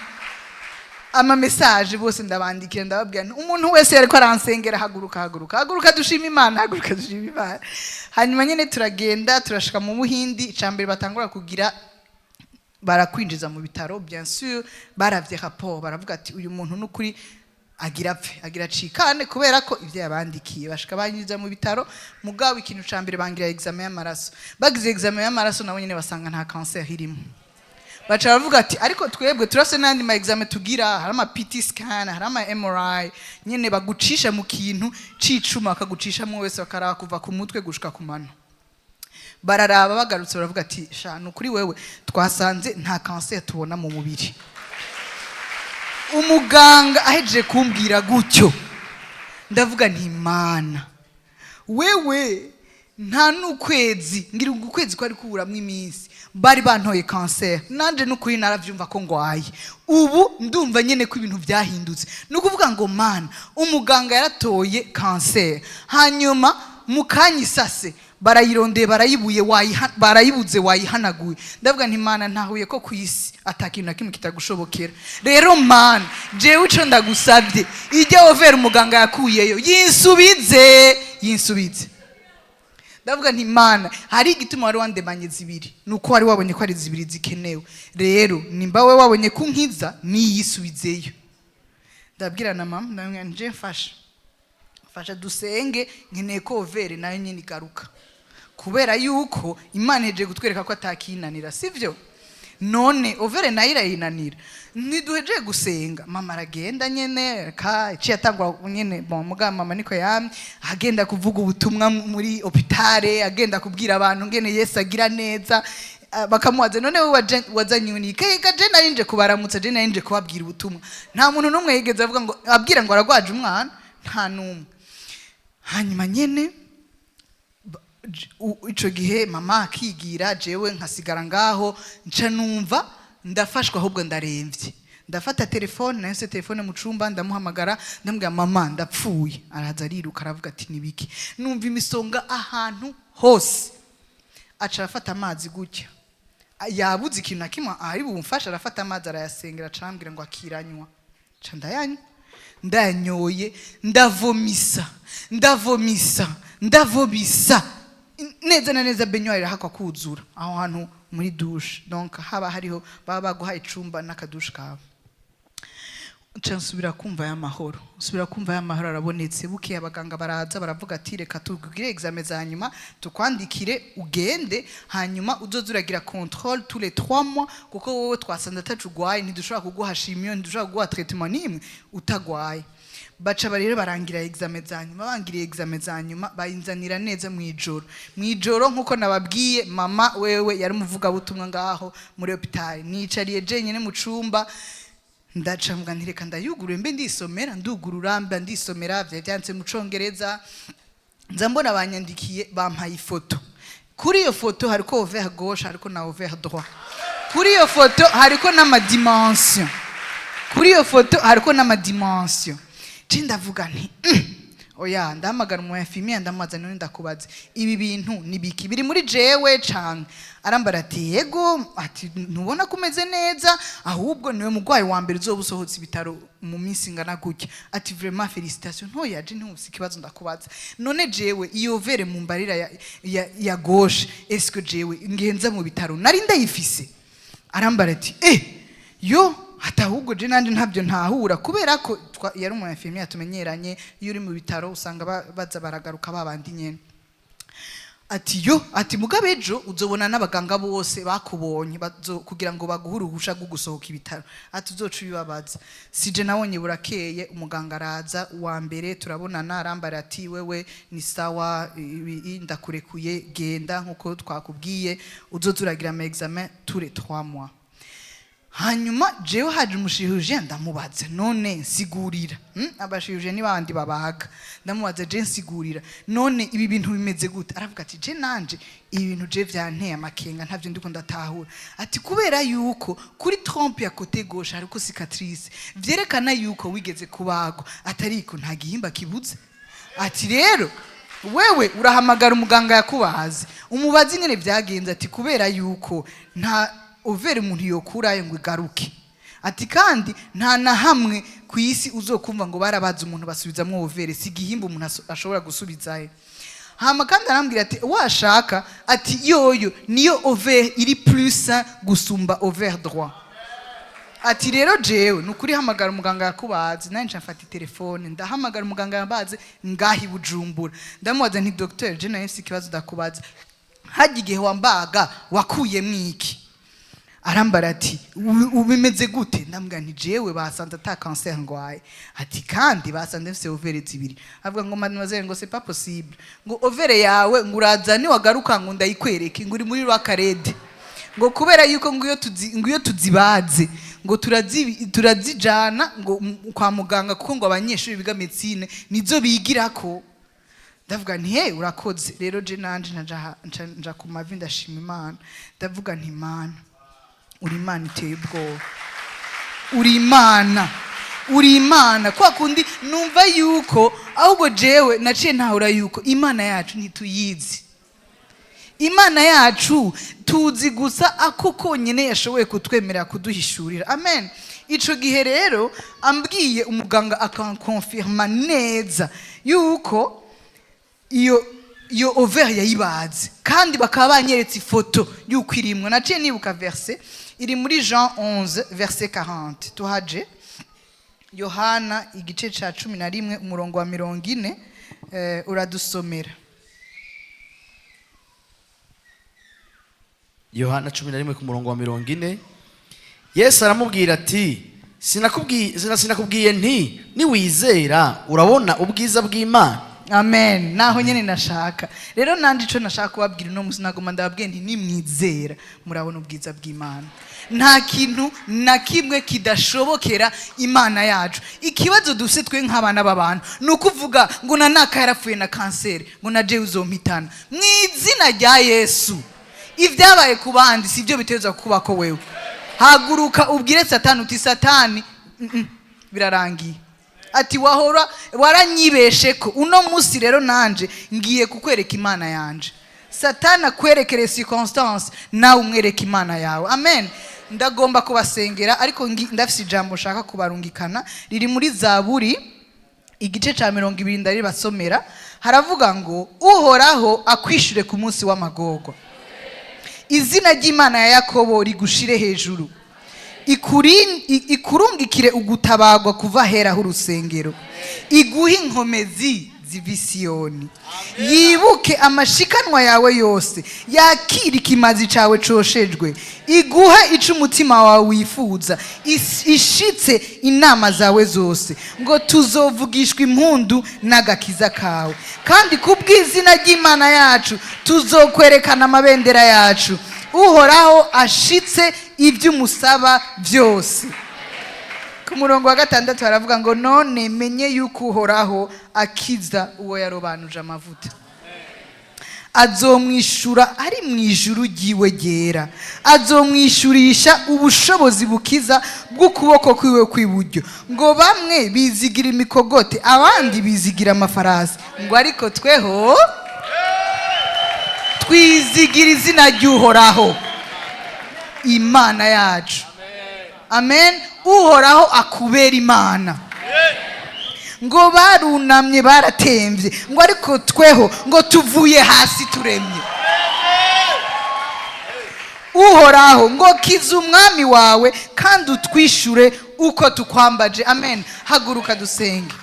Ama message bose ndabandikira, ndababwira nti umuntu wese yariko aransengera, haguruka, haguruka, haguruka dushima Imana, haguruka dushima Imana. Hanyuma nyine turagenda, turashika mu Buhindi. Icambere batangura kugira, barakwinjiza mu bitaro. Bien sûr baravye rapport, baravuga ati uyu muntu n'ukuri agira apfe, agira acikane, kubera ko ivyo yabandikiye. Bashika banyinjiza mu bitaro, mugabo ikintu ca mbere bangira examen y'amaraso. Bagize examen y'amaraso, nabo nyene basanga nta cancer irimo. Baca baravuga ati ariko twebwe turase n'andi ma examen tugira, hari ama PT scan, hari ama MRI, nyene bagucisha mu kintu c'icuma, bakagucishamo wese, bakaraba kuva ku mutwe gushika ku mano. Bararaba, bagarutse baravuga ati sha, ni ukuri wewe twasanze nta cancer tubona mu mubiri. Umuganga ahejeje kumbwira gutyo, ndavuga nti Imana wewe, nta n'ukwezi, ngira ngo ukwezi kwari kuburamwo iminsi, bari bantoye kanseri, nanje n'ukuri naravyumva ko ngwaye. Ubu ndumva nyene ko ibintu vyahindutse. Ni ukuvuga ngo mana, umuganga yaratoye kanseri, hanyuma mu kanya isase barayirondeye, barayibuye, barayibuze, wayihanaguye. Ndavuga nti Mana, ntahuye ko ku isi ata kintu na kimwe kitagushobokera. Rero Mana, jewe ico ndagusabye, ijya ovaire umuganga yakuyeyo yinsubize, yinsubize. Ndavuga nti Mana, hari igituma wari wandemanye zibiri, nuko wari wabonye ko ari zibiri zikenewe. Rero nimba we wabonye ko unkiza, niyisubizeyo. Ndabwira na mama, ndamubwira nje mfasha, mfasha dusenge, nkeneye ko ovaire nayo nyine igaruka, kubera yuko Imana ihejeje kutwereka ko atakinanira, sivyo? None ovaire nayo irayinanira? Ntiduhejeje gusenga, mama aragenda nyene, ka iciye atangwa nyene. Bon, muga mama niko yamye agenda kuvuga ubutumwa muri hôpital, agenda kubwira abantu ngene Yesu agira neza. Ah, bakamubaza none wowe wazanye unike? Ega je narinje kubaramutsa, je narinje kubabwira ubutumwa. Nta muntu n'umwe yigeze avuga ngo abwira ngo aragwaje umwana, nta n'umwe. Hanyuma nyene ico gihe mama akigira, jewe nkasigara ngaho, nca numva ndafashwa, ahubwo ndaremvye. Ndafata telefone nayo se, telefone mu cumba, ndamuhamagara, ndamubwira mama ndapfuye. Araza ariruka, aravuga ati nibiki? Numva imisonga ahantu hose. Aca arafata amazi gutya, yabuze ikintu na kimwe ari bumfashe, arafata amazi arayasengera, aca arambwira ngo akiranywa. Nca ndayanywa, ndayanyoye ndavomisa, ndavomisa, ndavomisa neza na neza, baignoire irahakwa kuzura aho hantu muri douche. Donc haba hariho, baba baguhaye icumba n'akadushe kawe. Nca nsubira kumva y'amahoro, nsubira kumva y'amahoro arabonetse. Bukeye abaganga baraza, baravuga ati reka tugire examen za nyuma, tukwandikire ugende, hanyuma uzoze uragira contrôle tous les 3 mois, kuko wowe twasanze atacu ugwaye, ntidushobora kuguha chimio, ntidushobora kuguha traitement n'imwe utagwaye. Baca rero barangira examen za nyuma. Bangiriye examen za nyuma, bayinzanira neza mu ijoro. Mu ijoro, nkuko nababwiye, mama wewe yari umuvugabutumwa ngaho muri hôpital. Nicariye jenyine mu cumba, ndaca mvuga nti reka ndayugurure mbe ndisomera. Ndugurura mba ndisomera, vyari vyanditse mu Congereza. Nza mbona banyandikiye, bampaye ifoto. Kuri iyo foto hariko ovaire gauche, hariko na ovaire droit. Kuri iyo foto hariko n'ama dimension, kuri iyo foto hariko n'ama dimension. Je ndavuga nti oya." Ndahamagara umu infirmier, ndamubaza none ndakubaza, ibi bintu ni biki biri muri jewe canke? Arambara ati yego, ati ntubona ko umeze neza? Ahubwo niwe mugwayi wa mbere uzoba usohotse ibitaro mu minsi ingana gutya. Ati vraiment félicitation. Ntoya je ntufise ikibazo, ndakubaza none jewe iyo ovaire mu mbarira ya gauche, est-ce que jewe ngenza mu bitaro nari ndayifise? Arambara ati eh yo, ati ahubwo je nanje ntabyo ntahura, kubera ko yari umu infirmier tumenyeranye. Iyo uri mu bitaro usanga baza baragaruka babandi nyene. Ati yo, ati mugabe ejo uzobona n'abaganga bose bakubonye kugira ngo baguhe uruhusha rwo gusohoka ibitaro, ati uzoca ubibabaza. Sije nabonye burakeye, umuganga araza uwa mbere turabonana, arambara ati wewe ni sawa, ndakurekuye, genda nkuko twakubwiye, uzoza uragira ama examen tous les 3 mois. Hanyuma jewe haje umu chirurgien, ndamubaza none nsigurira, Aba chirurgien ni bandi babaga. Ndamubaza je nsigurira, none ibi bintu bimeze gute? Aravuga ati je nanje ibi bintu je vyanteye amakenga, ntavyo ndiko ndatahura. Ati kubera yuko kuri trompe ya côté gauche hariko cicatrice, vyerekana yuko wigeze kubagwa, atariko nta gihimba kibuze. Ati rero wewe urahamagara umuganga yakubaze, umubaze ingene vyagenze. Ati kubera yuko nta ovaire umuntu yokurayo ngo igaruke. Ati kandi nta na hamwe ku isi uzokumva ngo barabaze umuntu basubizamwo ovaire, si igihimba umuntu ashobora gusubizayo. Hama kandi arambwira ati washaka, ati yoyo niyo ovaire iri plus sain gusumba ovaire droit. Ati rero jewe ni ukuri hamagara umuganga yakubaze. Nanjye nca mfata telefone, ndahamagara umuganga yabaze ngahi Bujumbura, ndamubaza nti docteur, je nayo mfise ikibazo ndakubaza, hajya igihe wambaga wakuyemwo iki? Arambara ati ubimeze gute? Ndambwira nti jewe basanze ata cancer ngwaye, ati kandi basanze mfise ovaire zibiri. Avuga ngo mademoiselle, ngo c'est pas possible, ngo ovaire yawe ngo uraza niwagaruka ngo ndayikwereke, ngo uri muri rwakarede, ngo kubera yuko ngo iyo tuzibaze ngo turazijana ngo kwa muganga, kuko ngo abanyeshuri biga médecine nizo bigirako. Ndavuga nti he urakoze. Rero je nanje nja ku mavi, ndashima Imana, ndavuga nti Imana, uri Imana iteye ubwoba, uri Imana, uri Imana. Kwa kundi numva yuko ahubwo jewe naciye ntahura yuko Imana yacu ntituyizi. Imana yacu tuzi gusa ako konyine yashoboye kutwemerera kuduhishurira. Amen. Ico gihe rero ambwiye, umuganga akankonfirma neza yuko iyo ovaire yayibaze, kandi bakaba banyeretse ifoto yuko irimwo, naciye nibuka verset iri muri Jean 11 verset 40. Tuhaje Yohana igice ca 11 umurongo wa 40, uradusomera. Yohana 11 ku murongo wa 40, Yesu aramubwira ati sinakubwiye nti niwizera urabona ubwiza bw'Imana? Amen. Naho nyene nashaka rero nanje ico nashaka kubabwira uno musi, nagoma ndababwiye nti nimwizera murabona ubwiza bw'Imana. Nta kintu na kimwe kidashobokera Imana yacu. Ikibazo dufise twe nk'abana b'abantu ni ukuvuga ngo na naka yarapfuye na kanseri, ngo na jewe uzompitana. Mu izina rya Yesu, ibyabaye ku bandi si byo biteza kubako wewe. Haguruka ubwire Satani uti Satani, birarangiye. Ati wahora waranyibeshe ko uno munsi rero nanje ngiye kukwereka Imana yanje. Satani akwerekere circonstance, nawe umwereka Imana yawe. Amen. Ndagomba kubasengera, ariko ndafise ijambo nshaka kubarungikana riri muri Zaburi igice ca 20, ndaribasomera. Haravuga ngo Uhoraho akwishure ku munsi w'amagorwa, izina ry'Imana ya Yakobo rigushire hejuru, ikurungikire ugutabagwa kuva ahera h'urusengero, iguhe inkomezi ziva i Siyoni, yibuke amashikanwa yawe yose, yakire ikimazi cawe coshejwe, iguhe ico umutima wawe wifuza, ishitse inama zawe zose. Ngo tuzovugishwa impundu n'agakiza kawe, kandi kubw'izina ry'Imana yacu tuzokwerekana amabendera yacu. Uhoraho ashitse ibyo umusaba byose. Ku murongo wa gatandatu haravuga ngo none menye yuko Uhoraho akiza uwo yarobanuje amavuta, azomwishura ari mu ijuru ryiwe ryera, azomwishurisha ubushobozi bukiza bw'ukuboko kwiwe kw'iburyo. Ngo bamwe bizigira imikogote, abandi bizigira amafarasi, ngo ariko tweho twizigira izina ry'Uhoraho Imana yacu. Amen. Uhoraho akubera Imana. Ngo barunamye baratemvye, ngo ariko tweho ngo tuvuye hasi turemye. Uhoraho ngo kiza umwami wawe kandi utwishure uko tukwambaje. Amen. Haguruka dusenge.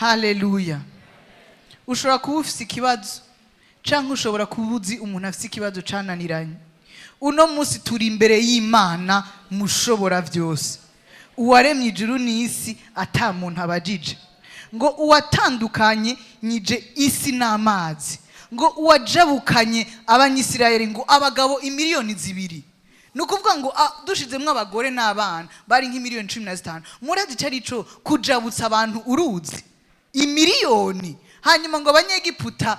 Haleluya! Ushobora kuba ufite ikibazo, cyangwa ushobora kuba uzi umuntu afite ikibazo cananiranye. Uno munsi turi imbere y'Imana mushobora byose, uwaremye ijuru n'isi ata muntu abajije, ngo uwatandukanye nyije isi n'amazi, ngo uwajabukanye Abanyisirayeli, ngo abagabo imiliyoni 2, ni ukuvuga ngo dushizemwo abagore n'abana bari nk'imiliyoni 15. Murazi icyo ari cyo kujabutsa abantu uruzi imiliyoni, hanyuma ngo Abanyegiputa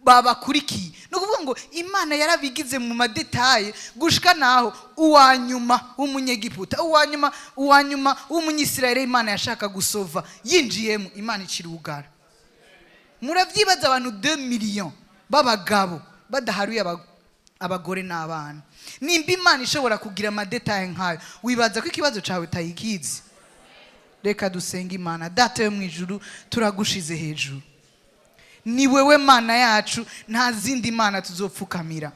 babakurikiye? Ni ukuvuga ngo Imana yarabigize mu ma détails, gushika naho uwa nyuma w'Umunyegiputa, uwa nyuma w'Umunyisirayeli Imana yashaka gusova yinjiyemo, Imana ikirugara. Murabyibaza, abantu 2 millions b'abagabo badaharuye abagore n'abana. Nimba Imana ishobora kugira ama détails nk'ayo, wibaza ko ikibazo cyawe utayikizi? Reka dusenga Imana. Data yo mu ijuru, turagushize hejuru. Ni wewe Mana yacu, nta zindi mana tuzopfukamira.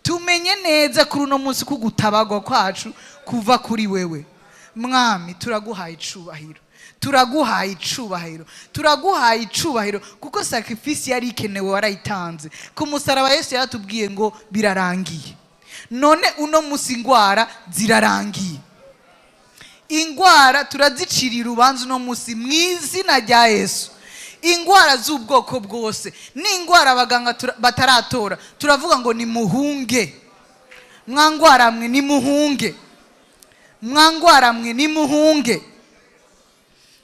Tumenye neza kuri uno munsi ko gutabagwa kwacu kuva kuri wewe. Mwami, turaguhaye icubahiro, turaguhaye icubahiro, turaguhaye icubahiro, kuko sacrifice yari ikenewe warayitanze ku musaraba. Yesu yaratubwiye ngo birarangiye. None uno munsi ingwara zirarangiye, ingwara turaziciriye urubanza uno munsi mu izina rya Yesu. Ingwara z'ubwoko bwose n'ingwara abaganga bataratora, turavuga ngo nimuhunge. Mwangwara mwe, nimuhunge. Mwangwara mwe, nimuhunge.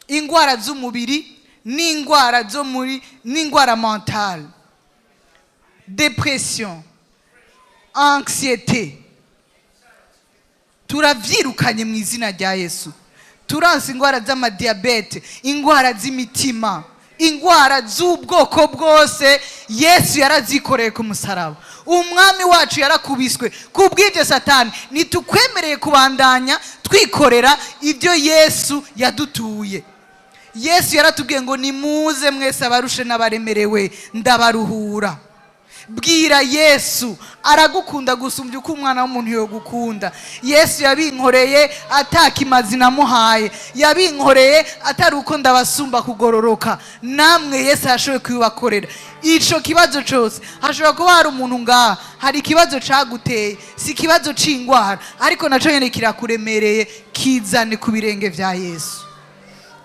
Ingwara z'umubiri n'ingwara zo muri n'ingwara mentale, dépression, anxiété, turavyirukanye mu izina rya Yesu. Turanse ingwara z'ama diabète, ingwara z'imitima, ingwara z'ubwoko bwose. Yesu yarazikoreye ku musaraba. Umwami wacu yarakubiswe ku bw'ibyo. Satani, ntitukwemereye kubandanya twikorera ibyo Yesu yadutuye. Yesu yaratubwiye ngo nimuze mwese abarushe n'abaremerewe, ndabaruhura. Bwira Yesu, aragukunda gusumbya uko umwana w'umuntu yogukunda. Yesu yabinkoreye atakimazi namuhaye, yabinkoreye atari uko ndabasumba kugororoka. Namwe Yesu yashoboye kubibakorera. Ico kibazo cose, hashobora kuba hari umuntu ngaha, hari ikibazo caguteye, si ikibazo c'ingwara, ariko naco nyene kirakuremereye, kizane ku birenge vya Yesu,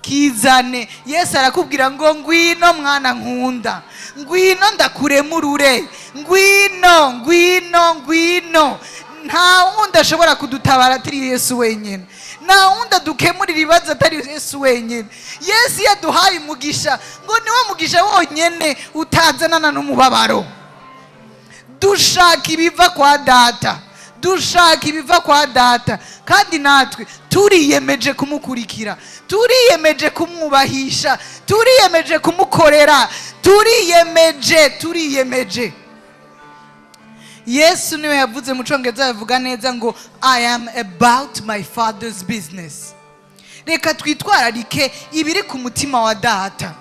kizane. Yesu arakubwira ngo ngwino mwana nkunda, ngwino ndakuremurure, ngwino, ngwino, ngwino. Nta wundi ashobora kudutabara atari Yesu wenyine. Nta wundi adukemurira ibibazo atari Yesu wenyine. Yesu iyo aduhaye umugisha, ngo niwo mugisha wonyine utazanana n'umubabaro. Dushaka ibiva kwa Data, dushaka ibiva kwa Data, kandi natwe turiyemeje kumukurikira, turiyemeje kumwubahisha, turiyemeje kumukorera, turiyemeje, turiyemeje. Yesu niwe yavuze, mu Cyongereza bavuga neza ngo "I am about my Father's business." Reka twitwararike ibiri ku mutima wa Data,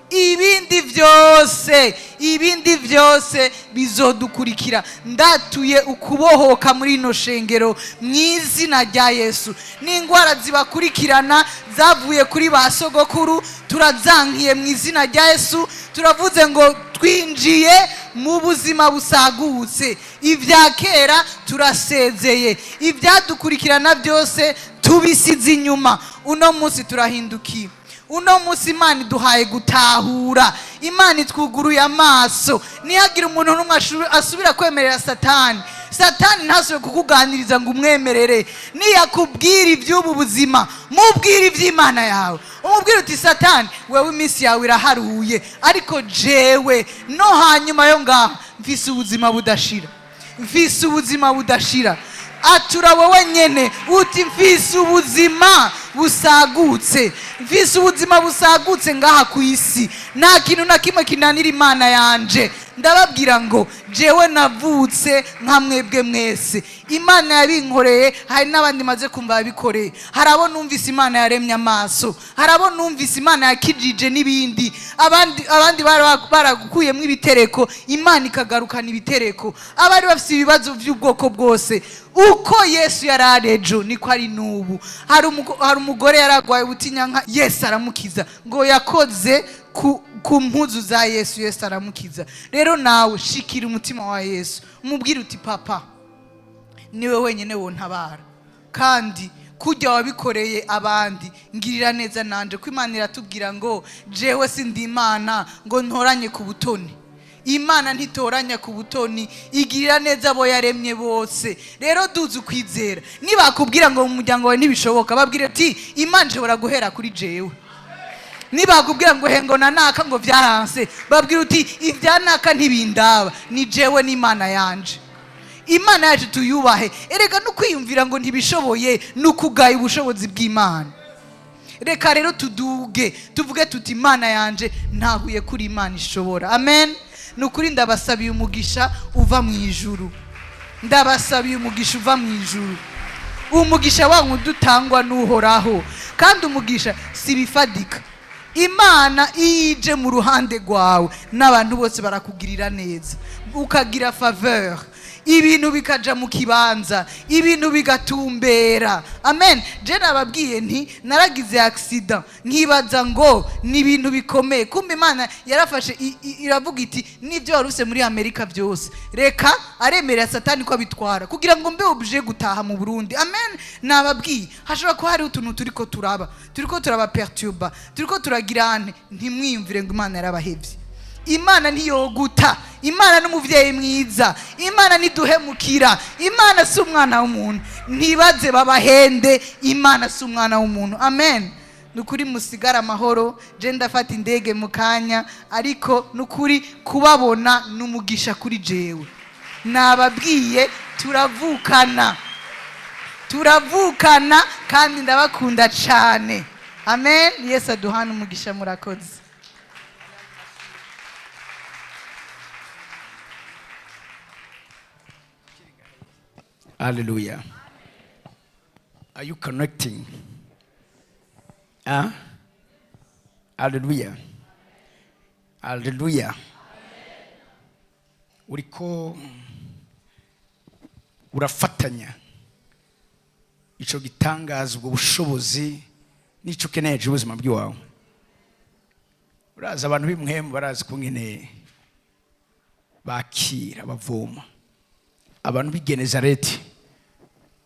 ibindi byose, ibindi byose bizodukurikira. Ndatuye ukubohoka muri ino shengero mu izina rya Yesu. N'indwara zibakurikirana zavuye kuri ba sogokuru, turazankiye mu izina rya Yesu. Turavuze ngo twinjiye mu buzima busagutse. Ibya kera turasezeye, ibyadukurikirana byose tubisize inyuma. Uno munsi turahindukiye. Uno munsi Imana iduhaye gutahura, Imana itwuguruye amaso. Ntihagire umuntu n'umwe asubira kwemerera Satani. Satani ntasubire kukuganiriza ngo umwemerere. Niyakubwira iby'ubu buzima, mubwire iby'Imana yawe. Umubwire uti "Satani, wewe iminsi yawe iraharuye, ariko jewe no hanyuma yo ngaha mfise ubuzima budashira, mfise ubuzima budashira." Atura wowe nyene uti mfise ubuzima busagutse, mfise ubuzima busagutse ngaha ku isi. Nta kintu na kimwe kinanira Imana yanje. Ndababwira ngo jewe navutse nka mwebwe mwese. Imana yabinkoreye, hari n'abandi maze kumva yabikoreye. Hari abo numvise Imana yaremye amaso, hari abo numvise Imana yakijije n'ibindi. Abandi baragukuyemo ibitereko, Imana ikagarukana ibitereko. Abari bafite ibibazo by'ubwoko bwose, uko Yesu yari ari ejo niko ari n'ubu. Hari umugore yaragwaye ubutinyanka, Yesu aramukiza. Ngo yakoze ku mpuzu za Yesu, Yesu aramukiza. Rero nawe shikira umutima wa Yesu, umubwire uti: "Papa, niwe wenyine wontabara, kandi kujya wabikoreye abandi, ngirira neza nanje." Ko Imana iratubwira ngo: "Jewe sindi Imana ngo ntoranye ku butoni." Imana ntitoranya ku butoni, igirira neza abo yaremye bose. Rero duze ukwizera. Nibakubwira ngo mu muryango wawe ntibishoboka, babwire ati: "Imana ishobora guhera kuri jewe." Nibakubwira ngo hengo na naka ngo byaranse, babwira uti: "Ibya naka ntibindaba, ni jewe n'Imana yanje." Imana yacu tuyubahe. Erega no kwiyumvira ngo ntibishoboye ni ukugaya ubushobozi bw'Imana. Reka rero tuduge, tuvuge tuti: "Imana yanje, ntahuye kuri Imana ishobora." Amen. Ni ukuri ndabasabiye umugisha uva mu ijuru, ndabasabiye umugisha uva mu ijuru, umugisha wa wundi utangwa n'Uhoraho. Kandi umugisha si ibifadika. Imana iyo ije mu ruhande rwawe, n'abantu bose barakugirira neza, ukagira faveur, ibintu bikaja mu kibanza, ibintu bigatumbera. Amen. Je nababwiye nti naragize accident, nkibaza ngo ni ibintu bikomeye. Kumbe Imana yarafashe iravuga iti: "N'ibyo waruse muri Amerika byose, reka." Aremerera Satani ko abitwara kugira ngo mbe obligé gutaha mu Burundi. Amen. Nababwiye, hashobora kuba hariho utuntu turiko turaba perturba, turiko turagira ane. Ntimwiyumvire ngo Imana yarabahevye. Imana ntiyoguta. Imana n'umuvyeyi mwiza. Imana ntiduhemukira. Imana si umwana w'umuntu, ntibaze babahende. Imana si umwana w'umuntu. Amen. Ni ukuri musigare amahoro. Je ndafata indege mu kanya, ariko ni ukuri kubabona ni umugisha kuri jewe. Nababwiye, turavukana, turavukana, kandi ndabakunda cyane. Amen. Yesu aduhane umugisha. Murakoze. Hallelujah. Are you connecting? Huh? Hallelujah. Hallelujah. Uriko urafatanya ico gitangaza, ubwo bushobozi n'ico ukeneye ubuzima bw'iwawe. Urazi, abantu b'impwemu barazi kungene bakira bavoma. Abantu b'i Genezareti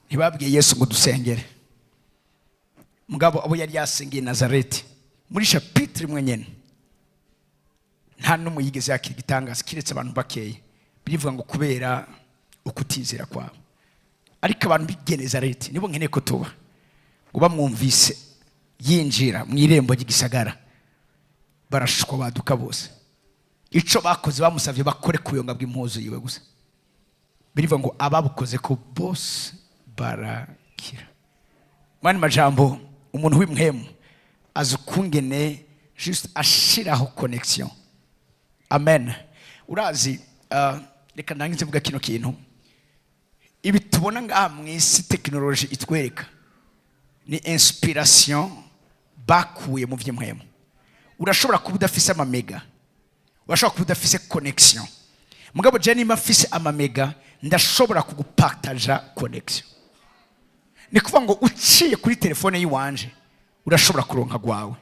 ntibabwiye Yesu ngo dusengere, mugabo abo yari yasengeye Nazareti muri chapitre imwe nyene, nta n'umwe yigeze yakira igitangaza kiretse abantu bakeya. Birivuga ngo kubera ukutizera kwabo. Ariko abantu b'i Genezareti nibo nkeneye ko tuba. Ngo bamwumvise yinjira mu irembo ry'igisagara, barashukwa baduka bose. Ico bakoze, bamusavye bakore ku buyonga bw'impuzu yiwe gusa. Birivuga ngo ababukoze ko bose barakira. Mwani majambo, umuntu w'impwemu azi ukungene juste ashiraho connexion. Amen. Urazi, reka ndangize mvuga kino kintu. Ibi tubona ngaha mu isi, tekinoloji itwereka, ni inspiration bakuye mu by'impwemu. Urashobora kuba udafise amamega, urashobora kuba udafise connexion, mugabo je nimba mfise amamega, ndashobora kugupartaja connexion. Ni kuvuga ngo uciye kuri telefone y'iwanje, urashobora kuronka gwawe.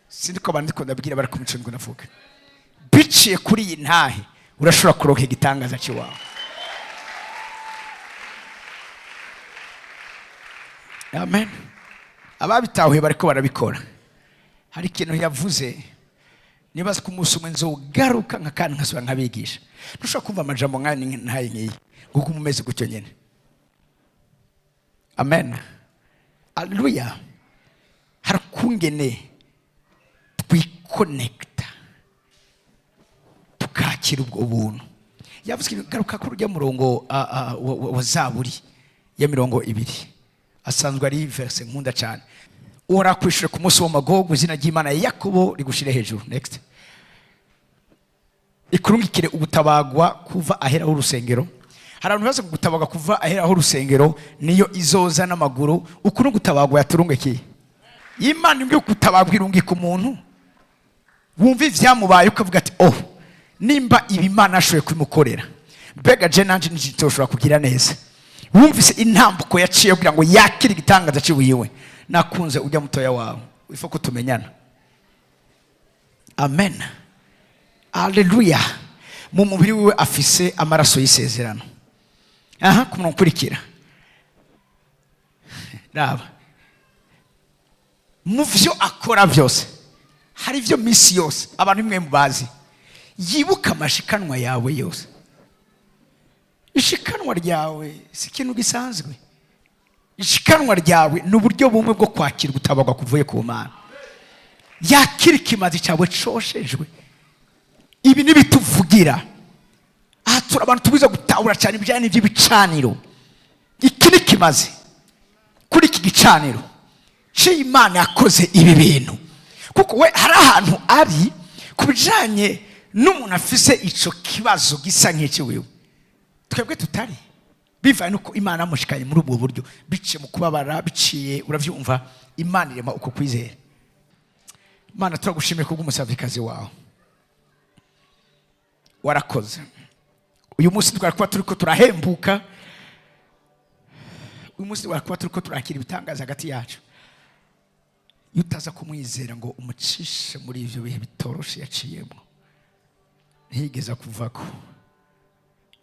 Sindi ko abantu ndiko ndabwira bari ku mico ndiko ndavuga. Biciye kuri iyi ntahe, urashobora kuronka igitangaza cy'iwawe. Amen. Ababitahuye bariko barabikora. Hari ikintu yavuze, nibaza ko umunsi umwe nzogaruka nka kandi nkasubira nkabigisha. Ntushobora kumva amajambo nk'aya ntaye nk'iyi nguko umeze gutyo nyene. Amen. Aleluya. Hari ukungene twikonekita, tukakira ubwo buntu. Yavuze ikintu, garuka kuri urya murongo wa Zaburi ya 20, asanzwe ari verse nkunda cyane: "Uhoraho akwishure ku munsi w'amagogo, izina ry'Imana ya Yakobo rigushire hejuru." Next. Ikurungikire ugutabagwa kuva aheraho urusengero. Hari abantu baza gutabagwa kuva aheraho urusengero, niyo izoza n'amaguru. Uku ni ugutabagwa yaturungikiye. Imana imbwiye gutabagwa irungika umuntu wumva ivyamubaye, ukavuga ati: "Oh, nimba ibi Imana ashoboye kubimukorera, mbega je nanje ntitoshobora kugira neza?" Wumvise intambuko yaciye kugira ngo yakire igitangaza ciwiwe. Nakunze ujya mutoya wawe, ifa ko tumenyana. Amen, aleluya. Mu mubiri wiwe afise amaraso y'isezerano. Aha ku murongo ukurikira, raba mu vyo akora byose, hari ibyo minsi yose abantu bimwe mubazi yibuka amashikanwa yawe yose. Ishikanwa ryawe si ikintu gisanzwe. Ishikanwa ryawe ni uburyo bumwe bwo kwakira gutabarwa kuvuye ku Mana. Yakira ikimazi cyawe coshejwe. Ibi nibituvugira aha, turi abantu tubiza gutahura cyane ibijyanye n'iby'ibicaniro. Iki ni kimaze kuri iki gicaniro c'Imana yakoze ibi bintu, kuko we hari ahantu ari ku bijyanye n'umuntu afise ico kibazo gisa nk'iki wiwe, twebwe tutari, bivanye nuko Imana yamushikanye muri ubwo buryo, biciye mu kubabara, biciye, uravyumva, Imana irema uko kwizera. Imana, turagushimiye kubw'umusavikazi wawe, warakoze. Uyu munsi twari kuba turiko turahembuka, uyu munsi twari kuba turiko turakira ibitangaza hagati yacu, iyo utaza kumwizera ngo umucishe muri ivyo bihe bitoroshe yaciyemo. Ntiyigeze kuvako,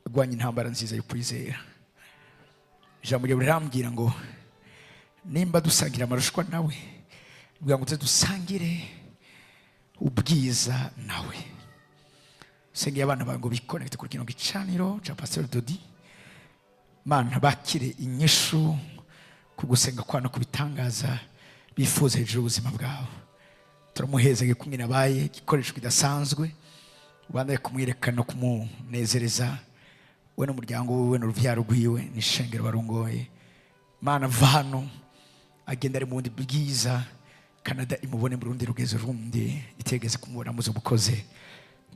arwanya intambara nziza yo kwizera. Ijambo ryawe rirambwira ngo nimba dusangira amarushwa nawe, kugira ngo tuze dusangire ubwiza nawe. Sengeye abana bawe ngo bikonekite kuri kino gicaniro cya Pasiteri Dodi. Mana, bakire inyishu ku gusenga kwa no ku bitangaza bifuza hejuru y'ubuzima bwawe. Turamuhezege kumwe nabaye igikoresho kidasanzwe, ubandaye kumwereka no kumunezereza, we n'umuryango wiwe n'uruvyaro rwiwe n'ishengero barongoye. Mana, va hano agenda ari mu bundi bwiza, Canada imubone mu rundi rugezo rundi itegeze kumubona muzo bukoze,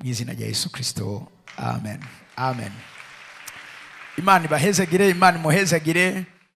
mu izina rya Yesu Kristo, amen, amen. Imana ibahezagire, Imana imuhezagire.